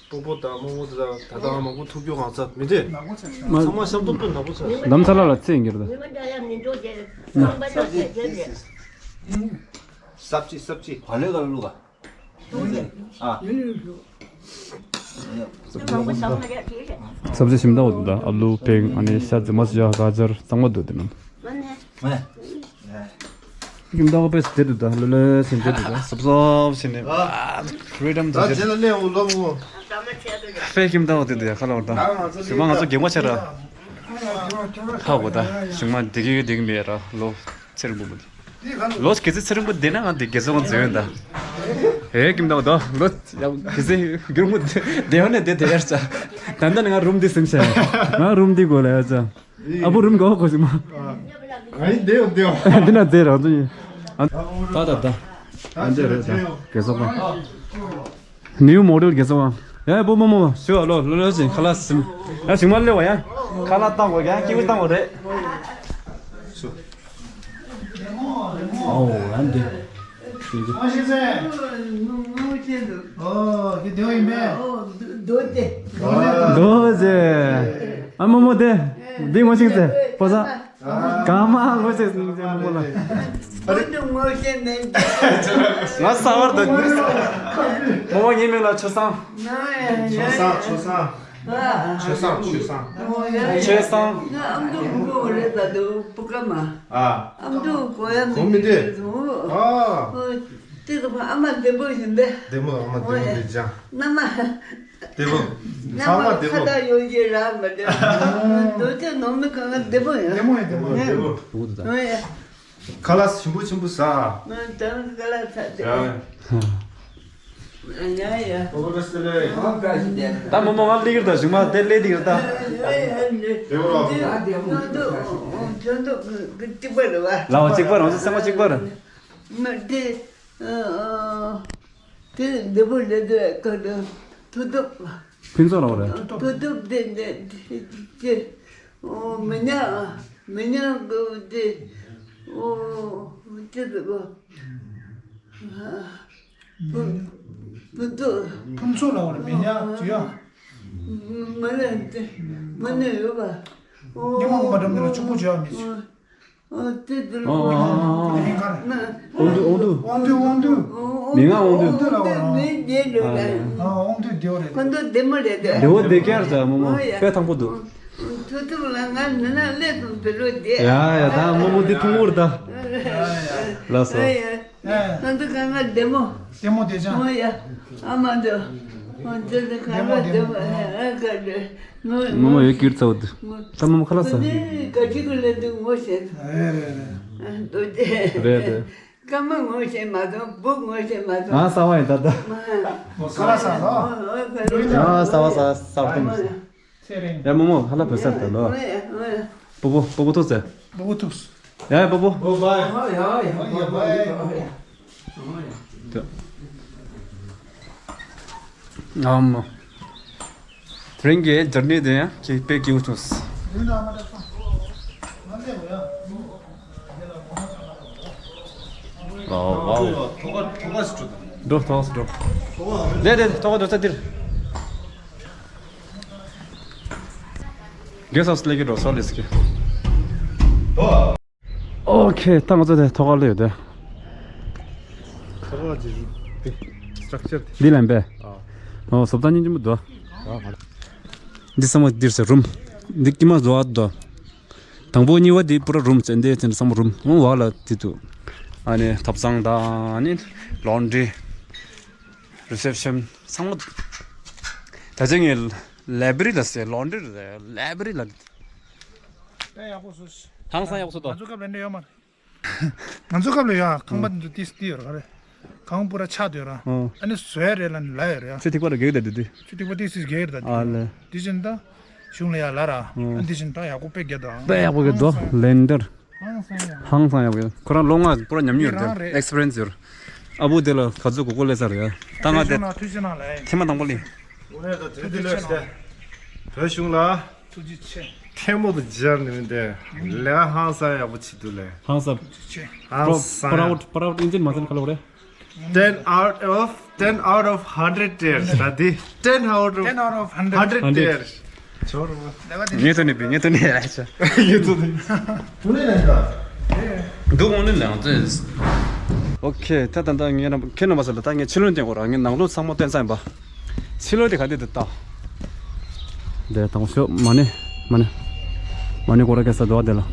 སྤོ་པོ་དང་རྨོ་མོ་དེ་དག་ད་ལྟ་མང་པོ་ཐུག་རྒྱུ་གང་ཚ་མི་འདྲ། ནག་པོ་ཆགས་ཤག་ཚང་མ་ཤམ་ཐུག་དཔེ་ནག་པོ་ཆགས་ཤག་ལམ་ས་ལ་ལ་ཚེ་ཡིན་གྱི་རེད་ད། ཉི་མ་འདྲ་ཡ་མི་འགྲོ་དེ། ཁང་པ་ནང་བསྡད་དེ་རེད། སབ་ཅི་སབ་ཅི། བ་ལེ་ག་ལ་བླུག་ག་ཨ། སབ་ཅི་ཞིམ་ད་འོ་དེ་འདྲ། ཨ་ལུ་བེང་ཨ་ནི་ཤ་ཛི་མ་སི་ཡ་ག་ཇར་གཙང་མ་འདུག་དེ་ནང་། ཀིམ་ད་འོ་དཔེ་དེ་འདུག་ད། ལོ་ལོ་ཞིམ་དེ་འདུག་ད། སོབ་སོབ་ཞིམ་ནི། ཕི་རི་ཌམ་ད་དེ་ཇེ་ལ་ལེ་འུ་ལོ་མོ། དཔེ་ཀིམ་ད་འོ་དེ་འདུག་ཡ། ཁ་ལ་འོ་ད་ཞུ་མ་ང་ཚོ་རྒན་པ་ཆེ་ར། ཧ་གོ་ད་ཞུ་མ་དེ་གི་དེ་གི་མེད་ར་ལོ། ཚེ་རིང་པོ་མོ་དེ། ལོ་ག་ཚོད་ཚེ་རིང་པོ་དེ་ན་ང་དེ་རྒྱལ་ས་ང་འཛོལ་ཡོད་ད། ཨེ་ཀིམ་ད་འོ་ད་ལོ་ག་ཚོད་རྒྱུར་མོ་དེ་ཡོད་ནས་དེ་དེ་ཡར་ཙ། ད་ལྟ་ནི་ང་རུམ་འདི་སེམས་ཤ། ང་རུམ་འདི་དགོས་ལ་ཡ་ཙ། ཨ་བུ་རུམ་དགོས་གོ་ཞིག་མ། ང་ཡིན་དེ་ཡོད་དེ་ཡོད། འདི་ན་ཙེ་རང་ཚོ་ཡིན། ད་ད་ད། ཨ་འདི་རེད་ད། རྒྱལ་ས་པ། ནིའུ་མོ་ཌེལ་རྒྱལ་ས་པ། ཡ་བུ་མོ་མོ་ཞུ་ཨ་ལོ་ལོ་ལོ་ཞིག་ཁ་ལག་ཟིན། ཡ་ཞིག་མ་ལེ་བ་ཡ། ཁ་ལག་བཏང་དགོས་ཡ་ཀི་ཝི་བཏང་དགོས་རེད། ཨོ་ཡ་འདི། ཨ་ཤེས་ཚེ། ཨོ་དེ་དེ་ཡིན་པས། རྡོ་རྗེ། ཨ་མོ་མོ་དེ། འདི་ངོ་ཤེས་ཚེ་ཕོ་ས། གང་མང་ངོ་ཤེས་ཟིན་ཅན་མོ་ལ། ཨ་རེ། ངོ་ཤེས་ནས། ང་གསར་པ་འདུག་མོ་མོ་ངའི་མིང་ལ་ཆོས་བཟང་། ཆོས་བཟང་། ཆོས་བཟང་། ཆོས་བཟང་། ཆོས་བཟང་། ཆོས་བཟང་། ང་ཨ་མདོ་མགོ་རེད་ད་དུ་པུ་ཀ་མ། ཨ་མདོ་གོ་ཡ་མི་འདུག་ཨ། དེ་ཚོ་ཨ་མ་བདེ་པོ་ཡིན་པས། བདེ་མོ། ཨ་མ་བདེ་མོ་རེད་ཅང་། མནའ་མ། བདེ་པོ། ཚང་མ་བདེ་པོ། ཁ་བརྡ་ཡོང་གི་ར་མ་བདེ་པོ། འདོད་ཆེ་ནོར་མི་གང་ག་བདེ་པོ་ཡོད། བདེ་མོ་ཡིན། བདེ་མོ་ཡིན། བདེ་པོ་འདུག་ད། ཨོ་ཡ། ཁ་ལག་ཞིམ་པོ་ཞིམ་པོ་ཟ། ང་ད་ཁ་ལག་ཟ་དེ། ཡ། ཡ་ཡ། ད་མོ་མོ་ང་ལི་གིར་ད་ཞུ་མ་དེ་ལེ་དི་གིར་ད། ཡ་ཡ་ཡ། བདེ་པོ་ར། ང་ཚོ་ཁྱོད་ཚོ་གཅིག་པ་རེད་བ། ལ་བ་གཅིག་པ་རང་ཚོ་སེམས་པ་གཅིག་པ་རེད། མ་དེ། ཨ། དེ་འདི་པོ་ལས་དེ་ཀ་དེ་ཐུ་ཐུབ། ཕུན་ཚོགས་ལ་བ་རེད། ཐུ་ཐུབ་དེ་འདི་དེ་ཨོ་མི་ཉག་མི་ཉག་གི་དེ་ཨོ་དེ་དེ་གོ་ཕུན་ཕུན་ཚོགས། ཕུན་ཚོགས་ལ་བ་རེད། མི་ཉག་ཅི་ཡ། མ་ལས་དེ་མ་ནས་ཡོད་པ། ཉི་མ་ངོ་མ་འགྲམ་དེ་ལ་ཕྱུག་པོ་བྱེད་ཡ་མི་ཤེས། ཨོ་ཏི་ཏི། ཨོ་ཨོ་ཨོ། དབང་འདུས། དབང་འདུས། དབང་འདུས། དབང་འདུས། མི་ང་དབང་འདུས། དབང་འདུས་ལ་བ་རང་། མི་རྒྱལ་ལོ་ལ། ཨ། དབང་འདུས་བདེ་བོ་རེད། ཁོ་ཚོ་བདེ་མོ་རེད་དེ། བདེ་བོ་བདེ་ཀྱར་ཟ་མོ་མོ། ཨོ་ཡ། དཔེ་ཐང་པོ་འདུག་ཐུ་ཐུ་ལ་ང་ནི་ན་ལས་དང་བདེ་ལོ་བདེ། ཡ་ཡ། ད་མོ་མོ་འདི་ཐུང་བོར་ད། ལགས་སོ། ཨོ་ཡ། ཨ་ནི་གང་ག་བདེ་མོ། བདེ་མོ་བདེ་ཅང་། ཨོ་ཡ། ཨ་མ་འདི། ཨོ་འདི་ནི་གང་ག་བདེ་མོ། ཨ་ག་རེ། ངོ་། ངོ་མ་ཡོད་ཀྱིར་ཚ་བོ་འདི། ངོ་། ད་མོ་མོ་ཁ་ལག་ཟ། ཁོ་ནི་ག་ཅི་གི་ལས་འདི་ངོ་ཤེས། རེད་རེད་རེད། ཨ་འདོད་ཅེ། རེད་རེད། སྐར་མ་ངོ་ཤེས་མ་སོང་། བུ་ངོ་ཤེས་མ་སོང་། ཨ་གསར་པ་ཡིན་ད་ད། ཁ་ལག་ཟ་ལོ། ཨ་གསར་པ་ཟ་གསར་པ་ཐོངས། ཚེ་རིང་། ཡ་མོ་མོ་ཧ་ལ་བོད་སར་ད་ལོ། ཨོ་ཡ་ཨོ་ཡ། སྤོ་བོ་སྤོ་བོ་ཐུག་ཟེར། སྤོ་བོ་ཐུག་ཡ་ཡ་སྤོ་བོ། ཨོ་བའི། ཨོ་ཡ་ཡ་ཨོ་ཡ་ཨོ་ཡ། ཨོ་ཡ། ཨ་མ། དེ་རིང་གི་ཇར་ནི་དེ་ཡང་ཁྱེད་དཔེ་སྐྱིད་པོ་བྱུང་། ཨོ་ཝའོ། འགྲོ་ཐོག་འགྲོ། དེ་དེ་ཐོག་འགྲོ་ས་འདིར། གེ་སོགས་སླེབས་ཀྱི་འགྲོ་སོགས་ལས་ཀྱི། ཨོ་ཁེ། ད་ང་ཚོ་དེ་ཐོག་ཁར་སླེབས་ཡོད་དེ། ཐོག་ཁར་གྱི་རུ་དེ་སི་ཊྲག་ཅར་དེ། འདི་ལ་ཡིན་པས། ཨ། ཨོ་བཟོ་ལྟ་སྙིང་རྗེ་མོ་འདུག་འདི་ཚང་མ་འདིར་ཟེར་རུམ། འདི་དཀྱིལ་མ་བཟོ་བ་འདུག་དང་པོ་གཉིས་པ་འདི་པུ་ར་རུམ་ཟེར་འདི་ཚང་མ་རུམ། འོང་བ་ལ་དེ་འདུག་ཨ་ནི་ཐབ་ཚང་དང་ཨ་ནི་ལོན་ཌི་རི། རི་སེབ་ཤན་ཚང་མ་འདུག་ད་ཆ་ངས་ལའི་བྷ་རི་ལ་ཟེར། ལོན་ཌི་རེད། ལའི་བྷ་རི་ལ། དཔེ་ཡག་པོ་བཟོས། ཧང་སང་ཡག་པོ་བཟོས་འདུག་ང་ཚོ་སྐབས་ལ་འདྲ་ཡོད་མ་རེད། ང་ཚོ་སྐབས་ལ་ཡ་ཁང་པ་འདི་ཚོ་ཏིས་ཏི་ཡོད་ར་རེད། ཁང་པ་པུ་ར་ཆག་དུས་ར། ཨོ། ཨ་ནི་བཟོས་རེད་ལ་ནི་ལ་ཡོད་རེད་ཡ། ཆུ་ཐིགས་པ་ལ་གེགས་ད་དུས་དུས། ཆུ་ཐིགས་པ་ཏིས་ཏིས་གེགས་རེད་ད་དུས། ཨ་ལེ། དེ་བཞིན་ད་གཞུང་ལ་ཡ་ལ་ར། ཨོ། ཨ་དེ་བཞིན་ད་ཡག་པོ་དཔེ་རྒྱ་དང་། དཔེ་ཡག་པོ་རྒྱ་དོ་ལེན་ཌར། ཧང་སང་ཡ། ཧང་སང་ཡག་པོ་ཡོད། ཁོ་རང་ལོ་ལྔ་པུ་ར་ཉམས་མྱོང་ཡོད་རེད། ཨེག་སི་པི་རི་ཡན་སི་ཡོད་རེད། ཨ་བུ་དེ་ལ་ག་ཚོད་གོ་གོ་ལས་ས་རེད་ཡ། ད་ང་དེ་ཐུགས་རྗེ་གནང་ལ་ཡ། ཐེངས་མ་དང་པོ་ལས། འོ་ནས་ད་དེ་དེ་ལས་ཤི་དེ། བོད་གཞུང་ལ། ཐུགས་རྗེ་ཆེ། ཐལ་མོ་དང་སྦྱར་ནས་མི་འདས། ལས་ཧང་སང་ཡག་པོ་བྱེད་འདུག་ལས། ཧང་སང་། ཐུགས་རྗེ་ཆེ། ཧང་སང་ཡག་པོ། པ་རའུཌ། པ་རའུཌ་ཨིན་ཇིན་མ་ཟེར་ཁ་ལོ་རེད། Ten out of, ten out of hundred tears། ད་དེ་ten out of ten out of hundred hundred tears། ངེད་ཐོན་ནས་པས། ངེད་ཐོན་ནས་ཡ་ཆ། ངེད་ཐོན་ནས། འདུག་འོང་ནས་ལས་ང་ཚོས། ཨོ་ཁེ། ད་ད་ད་ངེད་རང་ཁྱེད་རྣམ་པ་ཚོ་ལ་ད་ངས་ཕྱི་ལོགས་སྟོན་དགོས་ར། ངས་ནང་ལོགས་ཚང་མ་སྟོན་ཚར་ཡིན་པ། ཕྱི་ལོགས་དེ་ག་དེ་དེ་ལྟ། དེ་དང་ཤོག་མ་ནི། མ་ནི། མ་ནི་ཀོ་ར་ཀེ་ས་འདུག་དེ་ལ།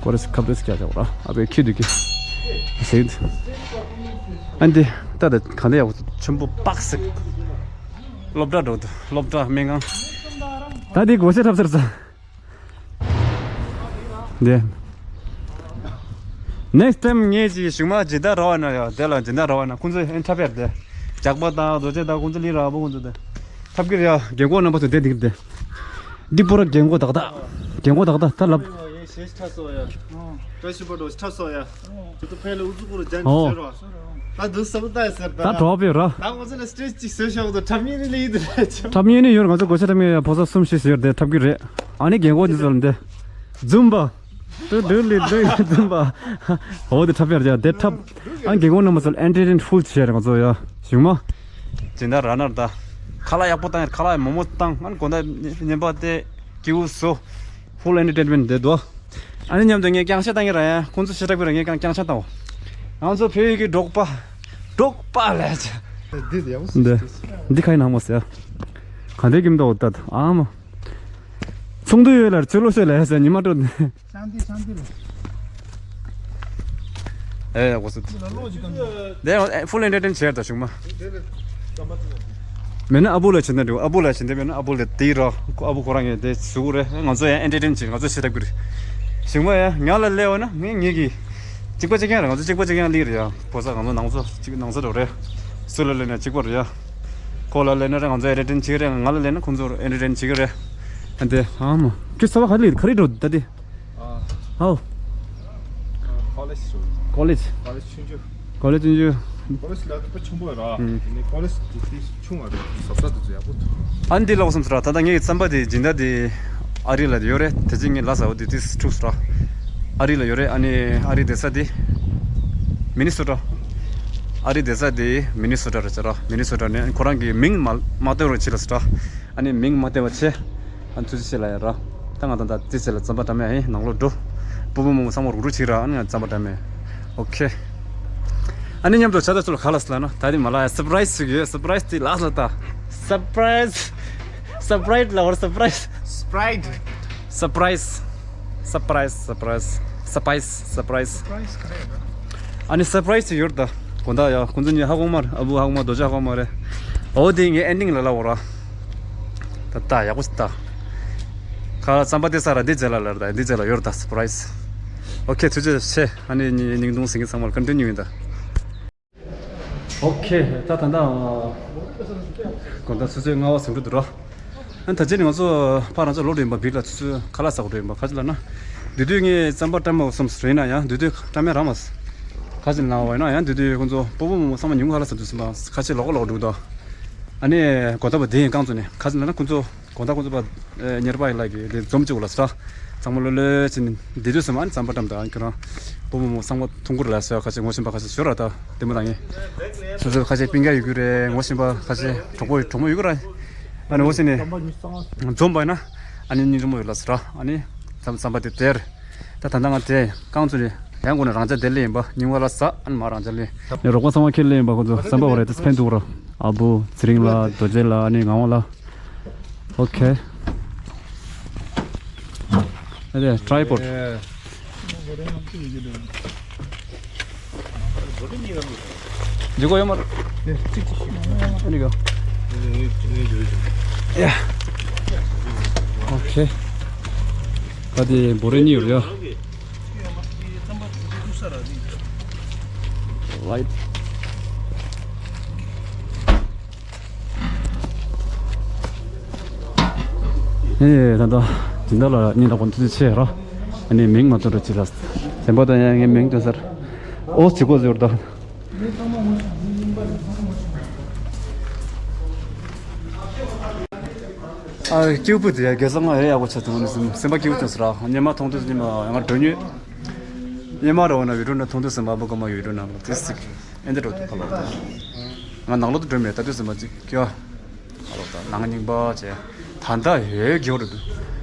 ཀོ་ར་སི་ཁབ་རེ་སི་ཀྱ་ཀྱ་ར། ཨ་བའི་ཁྱི་དུ་ཁྱི། ཟེར་དུ། ཨ་འདི། ད་དེ་ག་དེ་ཡག་པོ་ཆེན་པོ་པག་སི། སློབ་གྲྭ་འགྲོ་དུ། སློབ་གྲྭ་སྨན་ཁང་། ད་དེ་སྒོ་ཕྱེ་འཁྲབ་ཟེར་ས། འདི། Next time ངས་ཅིག་གཞུག་མ་ཇི་ལྟར་ར་བ་ན་ཡ། དེ་ལ་ཇི་ལྟར་ར་བ་ན་ཁོང་ཚོ་ཨེན་འཁྲབ་ཡར་དེ། ཇག་པ་དང་རྡོ་རྗེ་དང་ཁོང་ཚོ་ལི་ར་བོ་ཁོང་ཚོ་དེ། འཁྲབ་ཀྱི་རེད་ཡ། རྒན་གོག་རྣམ་པ་ཚོ་དེ་འདིར་དེ། འདི་པོ་ར་རྒན་གོག་ཏག་ཏག་རྒན་གོག་ཏག་ཏག་ད་ལབ། ད་གྲོགས་པོ་ར། ད་ང་ཚོ་ལ་སི་ཊེ་ཇི་ཅིག་བཟོས་ཤོག་དང་འཁྲབ་མཁན་ནི་ལི་ཡི་དེ། འཁྲབ་མཁན་ནི་ཡོད། ང་ཚོ་སྒོ་ཕྱེ་འཁྲབ་མཁན་ཡ་ཕོ་གསར་གསུམ་བཞི་ཟེར་དེ་འཁྲབ་ཀྱི་རེད། ཨ་ནི་རྒན་གོག་འདི་ཚོ་ལ་འདི། འཛུམ་པ། ཏུ་ཏུ་ལི་ཏུ་འཛུམ་པ། འོ་དེ་འཁྲབ་ཡར་ཡ་དེ་འཁྲབ། ཨ་རྒན་གོག་རྣམ་པ་ཚོ་ལ་ཨེན་ཊར་ཊེན་ཕུལ་བྱས་རེད་ང་ཚོ་ཡ། གཞུག་མ། ཇི་ལྟར་ར་ན་ར་ད། ཁ་ལག་ཡག་པོ་བཏང་ཡ། ཁ་ལག་མོག་མོག་བཏང་། ཨ་ནི་དགོང་དག་ཉིན་པ་དེ་སྐྱིད་པོ་བཟོ། Full entertainment དེ་འདུག་ཨ་ནི་མཉམ་དུ་ངས་རྐྱང་ཕྱག་བཏང་གི་ར་ཡ། ཁོང་ཚོ་ཞེ་དྲག་པོ་ར་ངས་རྐྱང་རྐྱང་ཕྱག་བཏང་། ང་ཚོ་བོད་ཡིག་གི་འབྲོག་པ། འབྲོག་པ་ལས་ཅི། འདི་ཡག་པོ་འདི། འདི་ཁ་ཡིན་ནང་མོ་ཟེར། ག་འདྲའི་ཀྱིམ་འདུག་ད་ཨ་མ། ཚོང་དུ་ཡོད་ལ་ཚུར་ལོག་ཤོད་ལ་ཟེར་ཉི་མ་སྤྲོ། ཤང་ཏི་ཤང་ཏི་ལ། ཨེ་གོ་སོ། ལ་ལོ་ཅི་གམ། དེ་ཨེ་ཕུལ་ཨེན་ཊར་ཊེན་བྱས་ད་ཞུགས་མ། མེད་ན་ཨ་བུ་ལ་བྱེད་ན་འགྲིག་ཨ་བུ་ལ་བྱེད་འདི་མེད་ན་ཨ་བུ་ལ་དེའི་ར་ཨ་བུ་ཁོ་རང་ངས་དེ་ཟུག་རེད། ང་ཚོ་ཡང་ཨེན་ཊར་ཊེན་བྱེད་ང་ཚོ་བྱེད་ཐབས་ཀྱི་རེད། ཞུགས་མ་ཡ་ང་ལ་སླེབས་ན་ངས་ངེད་ཀྱི་གཅིག་པ་གཅིག་རྐྱང་རེད། ང་ཚོ་གཅིག་པ་གཅིག་རྐྱང་ལི་རེད་ཡ། ཕོ་གསར་ང་ཚོ་ནང་ཚོ་གཅིག་ནང་ཚོ་འགྲོ་རེད། སུ་ལ་སླེབས་ན་གཅིག་པ་རེད་ཡ། ཁོ་ལ་ལེན་ན་རེ་ང་ཚོ་ཨེན་ཊར་ཊེན་བྱེད་ཀྱི་རེད། ང་ལ་ལེན་ན་ཁོང་ཚོ་ཨེན་ཊར་ཊེན་བྱེད་ཀྱི་རེད། ཨ་འདི་ཨ་མ་ཁྱོད་ས་བ་ག་ལེ་ག་རེ་འགྲོ་ད་དེ། ཨ། ཧའོ། ཀོ་ལེཇ་འགྲོ། ཀོ་ལེཇ། ཀོ་ལེཇ་ཆུང་ཆུང་། ཀོ་ལེཇ་ཆུང་ཆུང་། ཀོ་ལེཇ་ལ་ཐུབ་པ་ཆེན་པོ་ཡོད་ར། ཨུམ། དེ་ནས་ཀོ་ལེཇ་དེ་དེ་ཆུང་བ་རེད། ཟབ་ས་དེ་ཚོ་ཡག་པོ་འདུག་ཨ་འདི་ལ་འོ་སམ་སི་ར་ད་ལྟ་ངའི་རྩམ་པ་དེ་སྦྱིན་བདག་དེ་ཨ་རི་ལ་ཡོད་རེད། དེ་རྗེས་ངས་ལ་ཟ་འོ་དེ་དེ་འཁྲུགས་སོ་ར། ཨ་རི་ལ་ཡོད་རེད། ཨ་ནི་ཨ་རི་བསྡད་ས་དེ་མི་ནི་སོ་ཊ། ཨ་རི་བསྡད་ས་དེ་མི་ནི་སོ་ཊ་རེད་ཟེར་ར། མི་ནི་སོ་ཊ་ནས་ཁོ་རང་གི་མིང་མ་མ་བཏོན་རོགས་བྱེད་ལ་ཟེར་ར། ཨ་ནི་མིང་མ་བཏོན་པ་བྱས། ཨ་ནི་ཐུགས་རྗེ་ཆེ་ལ་ཡ་ར། ད་ང་ད་ད་ཙི་ཙི་ལ་རྩམ་པ་འགྲམ་མེ་ཨ་ཡིན་ནང་ལོགས་འགྲོ། སྤོ་བོ་རྨོ་མོ་ཚང་མ་རུག་རུག་བྱེད་ར། ཨ་ནི་ང་རྩམ་པ་འགྲམ་མེ། ཨོ་ཁེ། ཨ་ནི་མཉམ་དུ་ཆ་ད་ཚུར་ལ་ག་ལ་སི་ལ་ན་ད་དེ་མ་ལ་ཡ་སར་པ་རའི་སི་ཞིག་ཡོད། སར་པ་རའི་སི་དེ་ལ་སི་ལ་ད། སར་པ་རའི་སི། སར་པ་རའི་སི་ལ་བར་སར་པ་རའི་སི། སི་པ་རའི་ཊི། སར་པ་རའི་སི། སར་པ་རའི་སི། སར་པ་རའི་སི། སར་པ་རའི་སི། སར་པ་རའི་སི་ག་རེ་ཡོད་ད། ཨ་ནི་སར་པ་རའི་སི་ཅིག་ཡོད་རེད་ད། དགོང་དག་ཡ་ཁོང་ཚོ་གཉིས་ཧ་གོ་མ་རེད། ཨ་བུ་ཧ་གོ་མ་རྡོ་རྗེ་ཧ་གོ་མ་རེད། འོ་དེ་ངས་ཨེན་ཌིང་ལ་ལབ་འོ་ར། ད་ད་ཡག་པོ་ཞིག་ད། ཁ་རྩམ་པ་དེ་ས་ར་འདི་རྗེས་ལ་ལར་ད་འདི་རྗེས་ལ་ཡོད་རེད་ད་སར་པ་རའི་སི། ཨོ་ཁེ་ཐུགས་རྗེ་ཆེ། ཨ་ནི་ཉིན་ཉིན་གུང་སིང་གི་ཚང་མར་ཀོན་ཊི་ནིའུ་ཡིན་ད། ཨོ་ཁེ། ད་ད་ད། དགོང་དག་ཆུ་ཚོད་ལྔ་པ་ཟིན་འགྲོ་འདུག་ར། ཨ་ད་ཅི་ནི་ང་ཚོ་ཕར་རང་ཚོ་ལོག་འགྲོ་ཡིན་པ། བིར་ལ་ཆུ་ཚོད་ཁ་ལག་ཟ་གོ་འགྲོ་ཡིན་པ། ཁ་ཅིག་ལ་ན། དེ་དུས་ངས་རྩམ་པ་བཀྲམ་མ་སོམས་རེད་ན་ཡང་དེ་དུས་བཀྲམ་མེད་ར་མ། ཁ་ཅིག་ལ་བ་ཡིན་ན་ཡང་དེ་དུས་ཁོང་ཚོ་སྤོ་བོ་རྨོ་མོ་ཚང་མ་ཉུང་ཁ་ལ་ཟ་དུས་ཟིན་པ་ཁ་ཅིག་ལོག་ལོག་འགྲོ་འདུག་ཨ་ནི་གོ་ཐོས་པ་དེ་ཡིན་རྐང་ཚོ་ནས་ཁ་ཅིག་ལ་ན་ཁོང་ཚོ། དགོང་དག་ཁོང་ཚོ་ཕར་ཉེར་པ་ཡིན་ལ་གི་དེ་འཛོམས་བཅུག་ལ་ས། ཚང་མ་ལོ་ལོ་ཅིག་ནི་འདི་དུས་སུ་མ་ནི་རྩམ་པ་བཀྲམ་དང་ཁྱོད་རང་སྤོ་བོ་རྨོ་མོ་ཚང་མ་འཐུང་གི་རེད་ལ་ཟེར། ཁ་ཅིག་ངོ་ཤེས་པ་ཁ་ཅིག་ཞོར་ར་ད་དེ་མོ་ད་ངས་སོ་སོ་ཁ་ཅིག་སྤུན་ཀྱག་ཡོད་ཀྱི་རེད། ངོ་ཤེས་པ་ཁ་ཅིག་གྲོགས་པོ་གྲོགས་མོ་ཡོད་ཀྱི་རེད། ཨ་ནི་འོ་ཟེར་ནས་འཛོམས་པ་ཡིན་ན་ཨ་ནི་སྙིང་རྗེ་མོ་ཡོད་ལ་ས་ར། ཨ་ནི་རྩམ་རྩམ་པ་དེ་དེར། ད་ད་ལྟ་ང་དེ་རྐང་ཚོ་ནས་ཡང་སྒོ་ནས་རང་ཅག་དེ་སླེབས་ཡིན་པ། ཉིན་གུང་ལ་ཟ། ཨ་ནི་མ་རང་ཅག་སླེབས། ངའི་རོགས་པ་ཚང་མ་ཁྱེད་སླེབས་ཡིན་པ། ཁོ་ཚོ་རྩམ་པ་བ་རེད། དེ་ཕན་ཐོགས་ར། ཨ་བུ་ཚེ་རིང་ལ་རྡོ་རྗེ་ལ་ཨ་ནི་ངག་དབང་ལ། ཨོ་ཁེ། ཨ་དེ་ཊི་རའི་པོཌ། འཇིགས་པ་ཡོད་མ་རེད། ཨ་ནི་ག་ཡ། ཨོ་ཁེ། ད་དེ་བོ་རེ་གཉིས་ཡོད་རེད་ཡ། ལའིཊ། ཨེ་ད་ལྟ་སྦྱིན་བདག་ལ་གཉིས་ལ་གོ་ཐུགས་རྗེ་ཆེ་ར། ཨ་ནི་མིང་མ་བཏོན་ར་ཅི་ལ། སེམས་པ་དང་ཡང་ངའི་མིང་བཏོན་ཟེར། ཨོ་ཅི་གོ་ཟེར་ད། ཨ་སྐྱིད་པོ་དེ་ཡ་དགེ་རྩ་ང་ཡ་ཡག་པོ་ཆགས་ཐུབ་ནི་སེམས་སེམས་པ་སྐྱིད་པོ་ཐོན་སོང་ར། སྔོན་མ་མཐོང་དུས་སྔོན་མ་ང་འགྲོ་མྱོང་། སྔོན་མ་ར་བ་ན་བི་ཌིའོ་ནང་མཐོང་དུས་སེམས་པ་ཨ་བུ་ག་མ་ཡོད་འགྲོ་ན་དེ་སིག་ཨེ་འདྲ་འགྲོ་འདུག་ག་ལ་བ་དང་། ང་ནང་ལོག་ཏུ་འགྲོ་མེད་ད་དུས་སེམས་པ་ཅིག་སྐྱོ། ག་ལ་བ་དང་ནང་རྙིང་པ་བྱས། ད་ལྟ་ཡོད་རྒྱུ་རེད་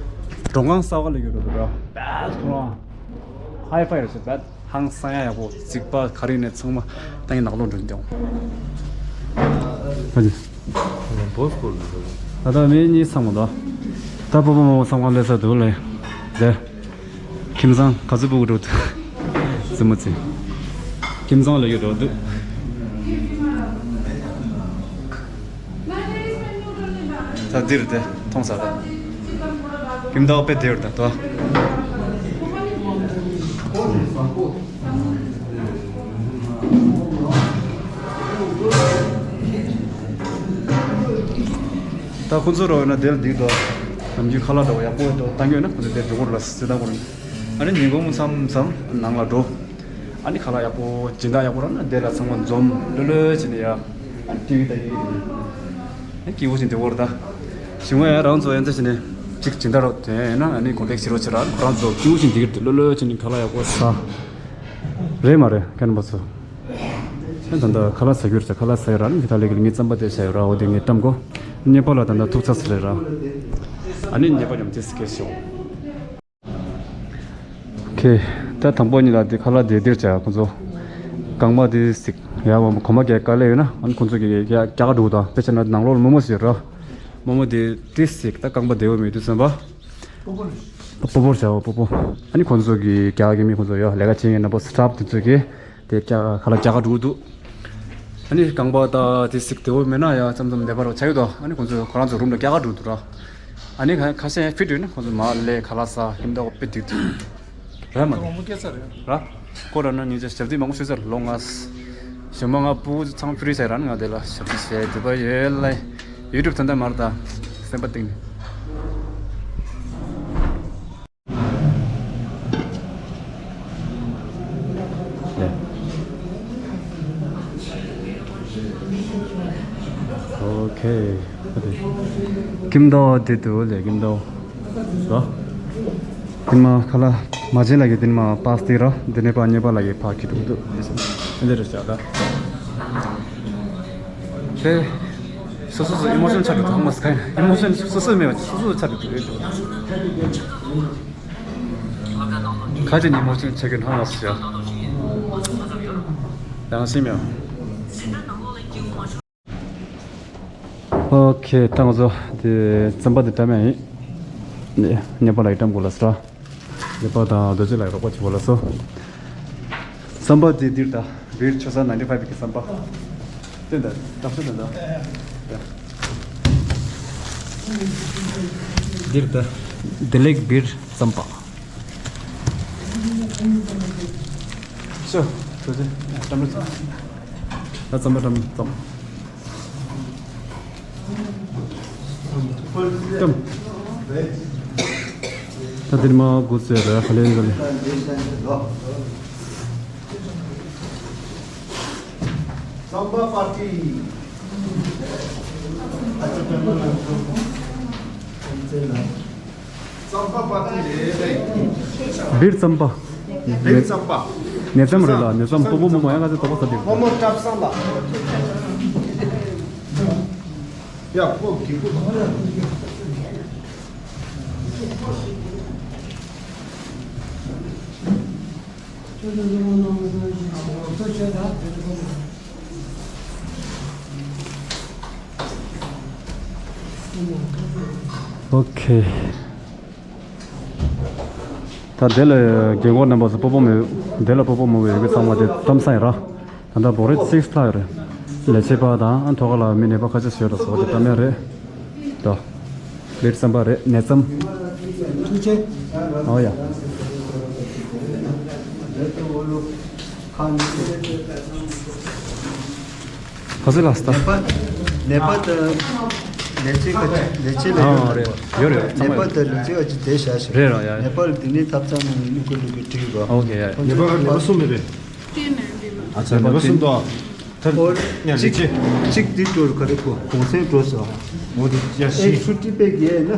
འདུག་མགྲོན་ཁང་གསར་པ་ལས་རྒྱུ་རེད་འདུག་ར། བེད་ཁོ་རང་ཧའི་ཕའི་རེད་ཟེར་བེད། ཧང་སང་ཡ་ཡག་པོ་རྩིག་པ་ག་རེ་ནས་ཚང་མ་ད་ངས་ནང་ལོགས་འགྲོ་འདེའོ། ཧ་ཅི། བོ་སི་ཀོ་ལ། ད་ལྟ་མི་གཉིས་ཚང་མ་ད། ད་སྤོ་བོ་རྨོ་མོ་ཚང་མ་སླེབས་ཚར་འདུག་ལེ། ལེ། ཁྱིམ་ཚང་ག་ཚོད་སྤུ་གུ་འགྲོ་འདུག་རྩེད་མོ་རྩེ། ཁྱིམ་ཚང་ལ་ཡོད་འགྲོ་འདུག་ད་འདིར་དེ་མཐོང་ས་ད། ཁྱིམ་བདག་དཔེ་དེར་ད་དོ། ད་ཁོ་ཚོ་རོ་ཡོད་ན་དེར་འདིག་དོ། ནམ་རྒྱུན་ཁ་ལག་འདྲ་བོ་ཡག་པོ་ཡོད་དོ་ད་ཡོད་ན་ཁོ་ཚོ་དེར་འགྲོ་གོ་ར་ཟེར་ད་གོ་ར། ཨ་ནི་ཉིན་གུང་མཚམས་མཚམས་ནང་ལ་འགྲོ། ཨ་ནི་ཁ་ལག་ཡག་པོ་སྦྱིན་བདག་ཡག་པོ་རག་ན་དེ་ལ་ཚང་མ་འཛོམས་ལྷོད་ལྷོད་བྱས་ནས་ཡ། ཨ་ནི་ཊི་ཝི་ལྟ་གི་ཨ་སྐྱིད་པོ་ཞིག་འདི་བོར་ད། ཞིང་བ་ཡ་རང་ཚོ་ཡན་ཆད་བྱས་ནས་ཅིག་སྦྱིན་བདག་རོགས་དེ་ཡིན་ན་ཨ་ནི་གོན་ཊེག་བྱེད་རོགས་བྱེད་ར། ཁོ་རང་ཚོ་སྐྱིད་པོ་ཞིག་འདི་གིར་ལྷོད་ལྷོད་བྱས་ནས་ཁ་ལག་ཡག་པོ་ཟ། རེད་མ་རེད་ཁན་པ་ཚོ། ཨ་ད་ལྟ་ཁ་ལག་ཟ་རྒྱུར་ཟ་ཁ་ལག་ཟ་ཡོད་ར། ཨ་ནི་ད་ལས་ཀྱི་ངའི་རྩམ་པ་དེ་བྱ་ཡོད་ར། འོ་དེ་ངས་བཀྲམ་གོ། ཉེ་པ་ལ་ད་ལྟ་ཐུག་ཚར་ཟེར་རེད་ར། ཨ་ནི་ཉེ་པ་ཉམས་ཏེ་སི་ཀེ་ཤོག་ཁེ། ད་དང་པོ་ཉིད་ལ་དེ་ཁ་ལག་དེ་འདིར་བྱ་ཁོང་ཚོ། རྐང་པ་དེ་གཟིགས་ཡ་བ་གོ་མ་གས་དཀའ་ལས་ཡོད་ན་ཨ་ནི་ཁོང་ཚོ་གི་ཡ་རྒྱ་གར་འགྲོ་དང་དཔེ་ཆ་ན་ནང་ལོགས་ལ་མོག་མོག་ཟེར་ར། མོག་མོག་དེ་དེ་གཟིགས། ད་རྐང་པ་བདེ་བོ་མེད་དུས་ཙམ་པ། སྤོ་སྤོ་རེད། སྤོ་སྤོ་རེད་བྱ་བ་སྤོ་སྤོ། ཨ་ནི་ཁོང་ཚོ་གི་རྒྱ་གར་གི་མི་ཁོང་ཚོ་ཡ་ལས་ཀ་བྱེད་མཁན་རྣམ་པ་སི་ཊཕ་དེ་ཚོ་གི་དེ་རྒྱ་ཁ་ལག་རྒྱ་གར་འགྲོ་འདུག་ཨ་ནི་རྐང་པ་ད་དེ་གཟིགས་བདེ་བོ་མེད་ན་ཡ་མཚམས་མཚམས་ནད་པ་རོ་ཆགས་ཡོད་དོ། ཨ་ནི་ཁོང་ཚོ་ཁོ་རང་ཚོ་རུམ་ལ་རྒྱ་གར་འགྲོ་འདུག་ར། ཨ་ནི་ཁ་ཁ་ཤས་ཕིཊ་ཡོད་ན་ཁོང་ཚོ་མ་ལས་ཁ་ལག་ཟ་ཁྱིམ་ཐོག་དཔེ་འགྲིག་འདུག་ར་མ་ར་ཁོ་ར་ན་ཉིན་ཅག་ཞབས་ཏི་མང་པོ་ཞུས་ཚར་ལོ་ང་ཞུ་མ་ང་པུ་ཚང་ཕི་རི་སའི་ར་ང་དེ་ལ་ཞབས་ཏི་བྱས་དུ་པ་ཡོད་ལ་ཡུ་ཊུབ་ད་ལྟ་མར་ད་སེམས་པ་གཏིང་ནས། ཨོ་ཁེ། ཁྱིམ་ཐོག་དེ་དུ་ལས་ཁྱིམ་ཐོག་ལ། དེ་མ་ཁ་ལག་མ་བྱིན་ལ་གི་དེ་མ་པཱས་ཏི་ར་དེ་ནས་པ་ཉེ་པ་ལ་གི་ཕ་གི་འདུག་འདུག་འདི་འདི་རེད་བྱ་ད། ཁེ། སོ་སོ་སོ་ཨི་མོ་ཤོན་ཆགས་འདུག་ཐང་མ་སི་ཁ་ཡིན་ཨི་མོ་ཤོན་སོ་སོ་མེད་པ་སོ་སོ་ཆགས་འདུག་རེད་འདུག་ཁ་ཅིག་ཉིན་མོ་ཅིག་ཆེ་གི་ནང་ལ་ཟེར། ཡང་སེམས་ཡང་། ཨོ་ཁེ། ད་ང་ཚོ་དེ་རྩམ་པ་དེ་བཀྲམ་ཡ་ཡིན། ནེ་པ་ལ་ཡི་བཀྲམ་དགོས་ལ་ཟེར། ནེ་པ་དང་རྡོ་རྗེ་ལ་ཡི་རོགས་པ་བྱེད་དགོས་ལ་སོ། རྩམ་པ་དེ་འདིར་ད་བིར་ཆོས་ས་ནའིན་ཊི་ཕའིབ་གི་རྩམ་པ། དེ་འདྲ་དྲག་ཤོས་དེ་འདྲ། འདིར་ད་བདེ་ལེགས་བིར་རྩམ་པ། ཤོ། ཁྱོད་ཚོས་བཀྲམ་རོགས་བྱེད། ད་རྩམ་པ་བཀྲམ་རྩམ། ད་འདིར་མ་དགོས་ཚོད་ར་ཁ་ལེན་ག་ལེ། རྩམ་པ་པར་ཊི། རྩམ་པ་པར་ཊི་རེད། བིར་རྩམ་པ། བིར་རྩམ་པ། ནེ་རྩམ་རེད་ལ་ནེ་རྩམ་སྤོ་བོ་མོ་མོ་ཡང་ག་ཚོད་དོག་པ་ཟ་འདུག་མོ་མོ་བཀྲམ་སང་ལ། ཡ་ཁོ་གི་ཁོ། ཨོ་ཁེ། ད་དེ་ལ་རྒན་གོག་རྣམ་པ་ཚོ་སྤོ་བོ་མོ་དེ་ལ་སྤོ་བོ་མོ་བའི་ཡོད་གི་ཚང་མ་དེ་གཏམ་ས་ཡིན་ར། ད་ལྟ་བོ་རེད་སིགས་ལྷག་རེད། ལས་བྱེད་པ་དང་ཐོག་ཁ་ལ་མི་ནད་པ་ཁ་ཤས་ཤོད་ལ་སོགས་དེ་གཏམ་ཡ་རེད། ད། བིར་རྩམ་པ་རེད་ནེ་རྩམ། ཨོ་ཡ། ཁ་སི་ལ་སྟ། ནེ་པ་ནེ་པ་ལ་ལས་བྱེད་ཁ་ལས་བྱེད་ལ་ཨ་རེད་ཡོད་རེད་ཚང་མ་ནེ་པ་ལ་ལས་བྱེད་ཁ་ཅིག་དེ་བཞག་ཤག་རེད་ར་ཡ་ནེ་པ་ལ་དེ་ནས་ཐབ་ཚང་ནང་ནས་བླུག་གི་བླུག་གི་བྲིས་པ། ཨོ་ཁེ་ཡ། ནེ་པ་ལ་ནེ་པ་གསུམ་མི་རེད། ཨ་ཚ་ནེ་པ་གསུམ་དང་། ཐར་ཉ་ལས་བྱེད། གཅིག་འདི་འགྲོ་ག་རེ་གོ་གོང་སེང་འགྲོ་ཟེར། འོ་དེ་ཡ་ཨེ་ཤི། ཆུ་ཊི་པེ་གེ་ན།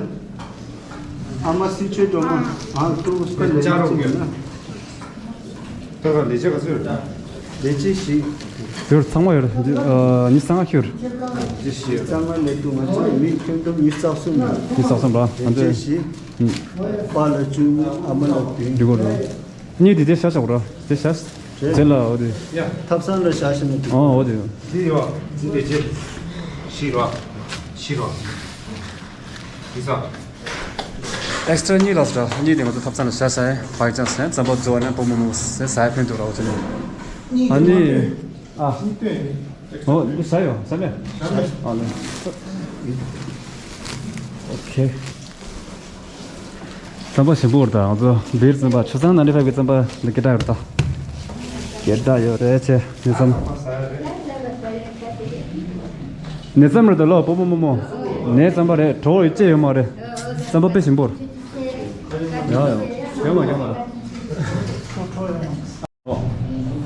ཨ་མ་སི་ཆོས་སྒྲོལ་མ། ཨ་ཀྲུ་སྐ་ལས་ཅག་རོགས་ཀྱི་ན། ད་ག་ལས་བྱེད་ག་ཚོད་རེད། ལས་བྱེད་བཞི། ཡོད་ཚང་མ་ཡོད་རེད། ཨ་ཉི་ཤུ་རྩ་ལྔ་ཁྱོད་རེད། ལས་བྱེད་བཞི་ཡོད། རྩ་ལྔ་ལས་དུ་ང་ཚོ་མི་ཁྱོན་བསྡོམས་ཉི་ཤུ་རྩ་གསུམ་ཡོད། ཉི་ཤུ་རྩ་གསུམ་ར་ཨ་ལས་བྱེད་འདི། བཞི། ཨུ། པཱ་ལགས་བཅུ་གཉིས་ཨ་མ་ལགས་བདུན། འདི་གོ་རེད། གཉིས་འདི་དེ་བཞག་བཞག་ར་དེ་བཞག་རེད། དེ་ལ་འོ་དེ། ཐབ་ཚང་ལ་བཞག་ཤེས་ན་འགྲིག་ཨོ་འོ་དེ། འདི་ཡོད། འདི་ལས་བྱེད་བཞི་ར། བཞི་ར། འདི་ས། ཨེག་སི་ཊ་ར་གཉིས་ལ་ཟེར་གཉིས་དེ་ང་ཚོ་ཐབ་ཚང་ལ་བཞག་ས་ཡིན། བྷའི་ཅཱན་སི་ཡང་རྩམ་པ་བཟོ་བ་ན་སྤོ་མོ་མོ་ཟེར་ཟ་ཡ་ཕན་ཐོགས་ར་འོ་ཚོ་ནི། ཨ་ནི། ཨ། འོ་འདི་ཟ་ཡོད་ཟ་མེད། ཨ་ལེ། ཨོ་ཁེ། རྩམ་པ་ཞིམ་པོ་རེད་ད། ང་ཚོ་བིར་རྩམ་པ་ཆུ་ཚང་ནའིན་ཊི་ཕའིབ་གི་རྩམ་པ་འདི་སྐད་གྲགས་ཡོད་རེད་ད། སྐད་གྲགས་ཡོད་རེད་ཆེ་ནེ་རྩམ། ནེ་རྩམ་རེད་ད་ལོ་སྤོ་བོ་མོ་མོ། ནེ་རྩམ་པ་རེད་གྲོགས་ཡོད་ཅེས་ཡོད་མ་རེད། རྩམ་པ་དཔེ་ཞིམ་པོ་རེད། ཡ་ཡ། ཡོད་མ་ཡོད་མ་རེད།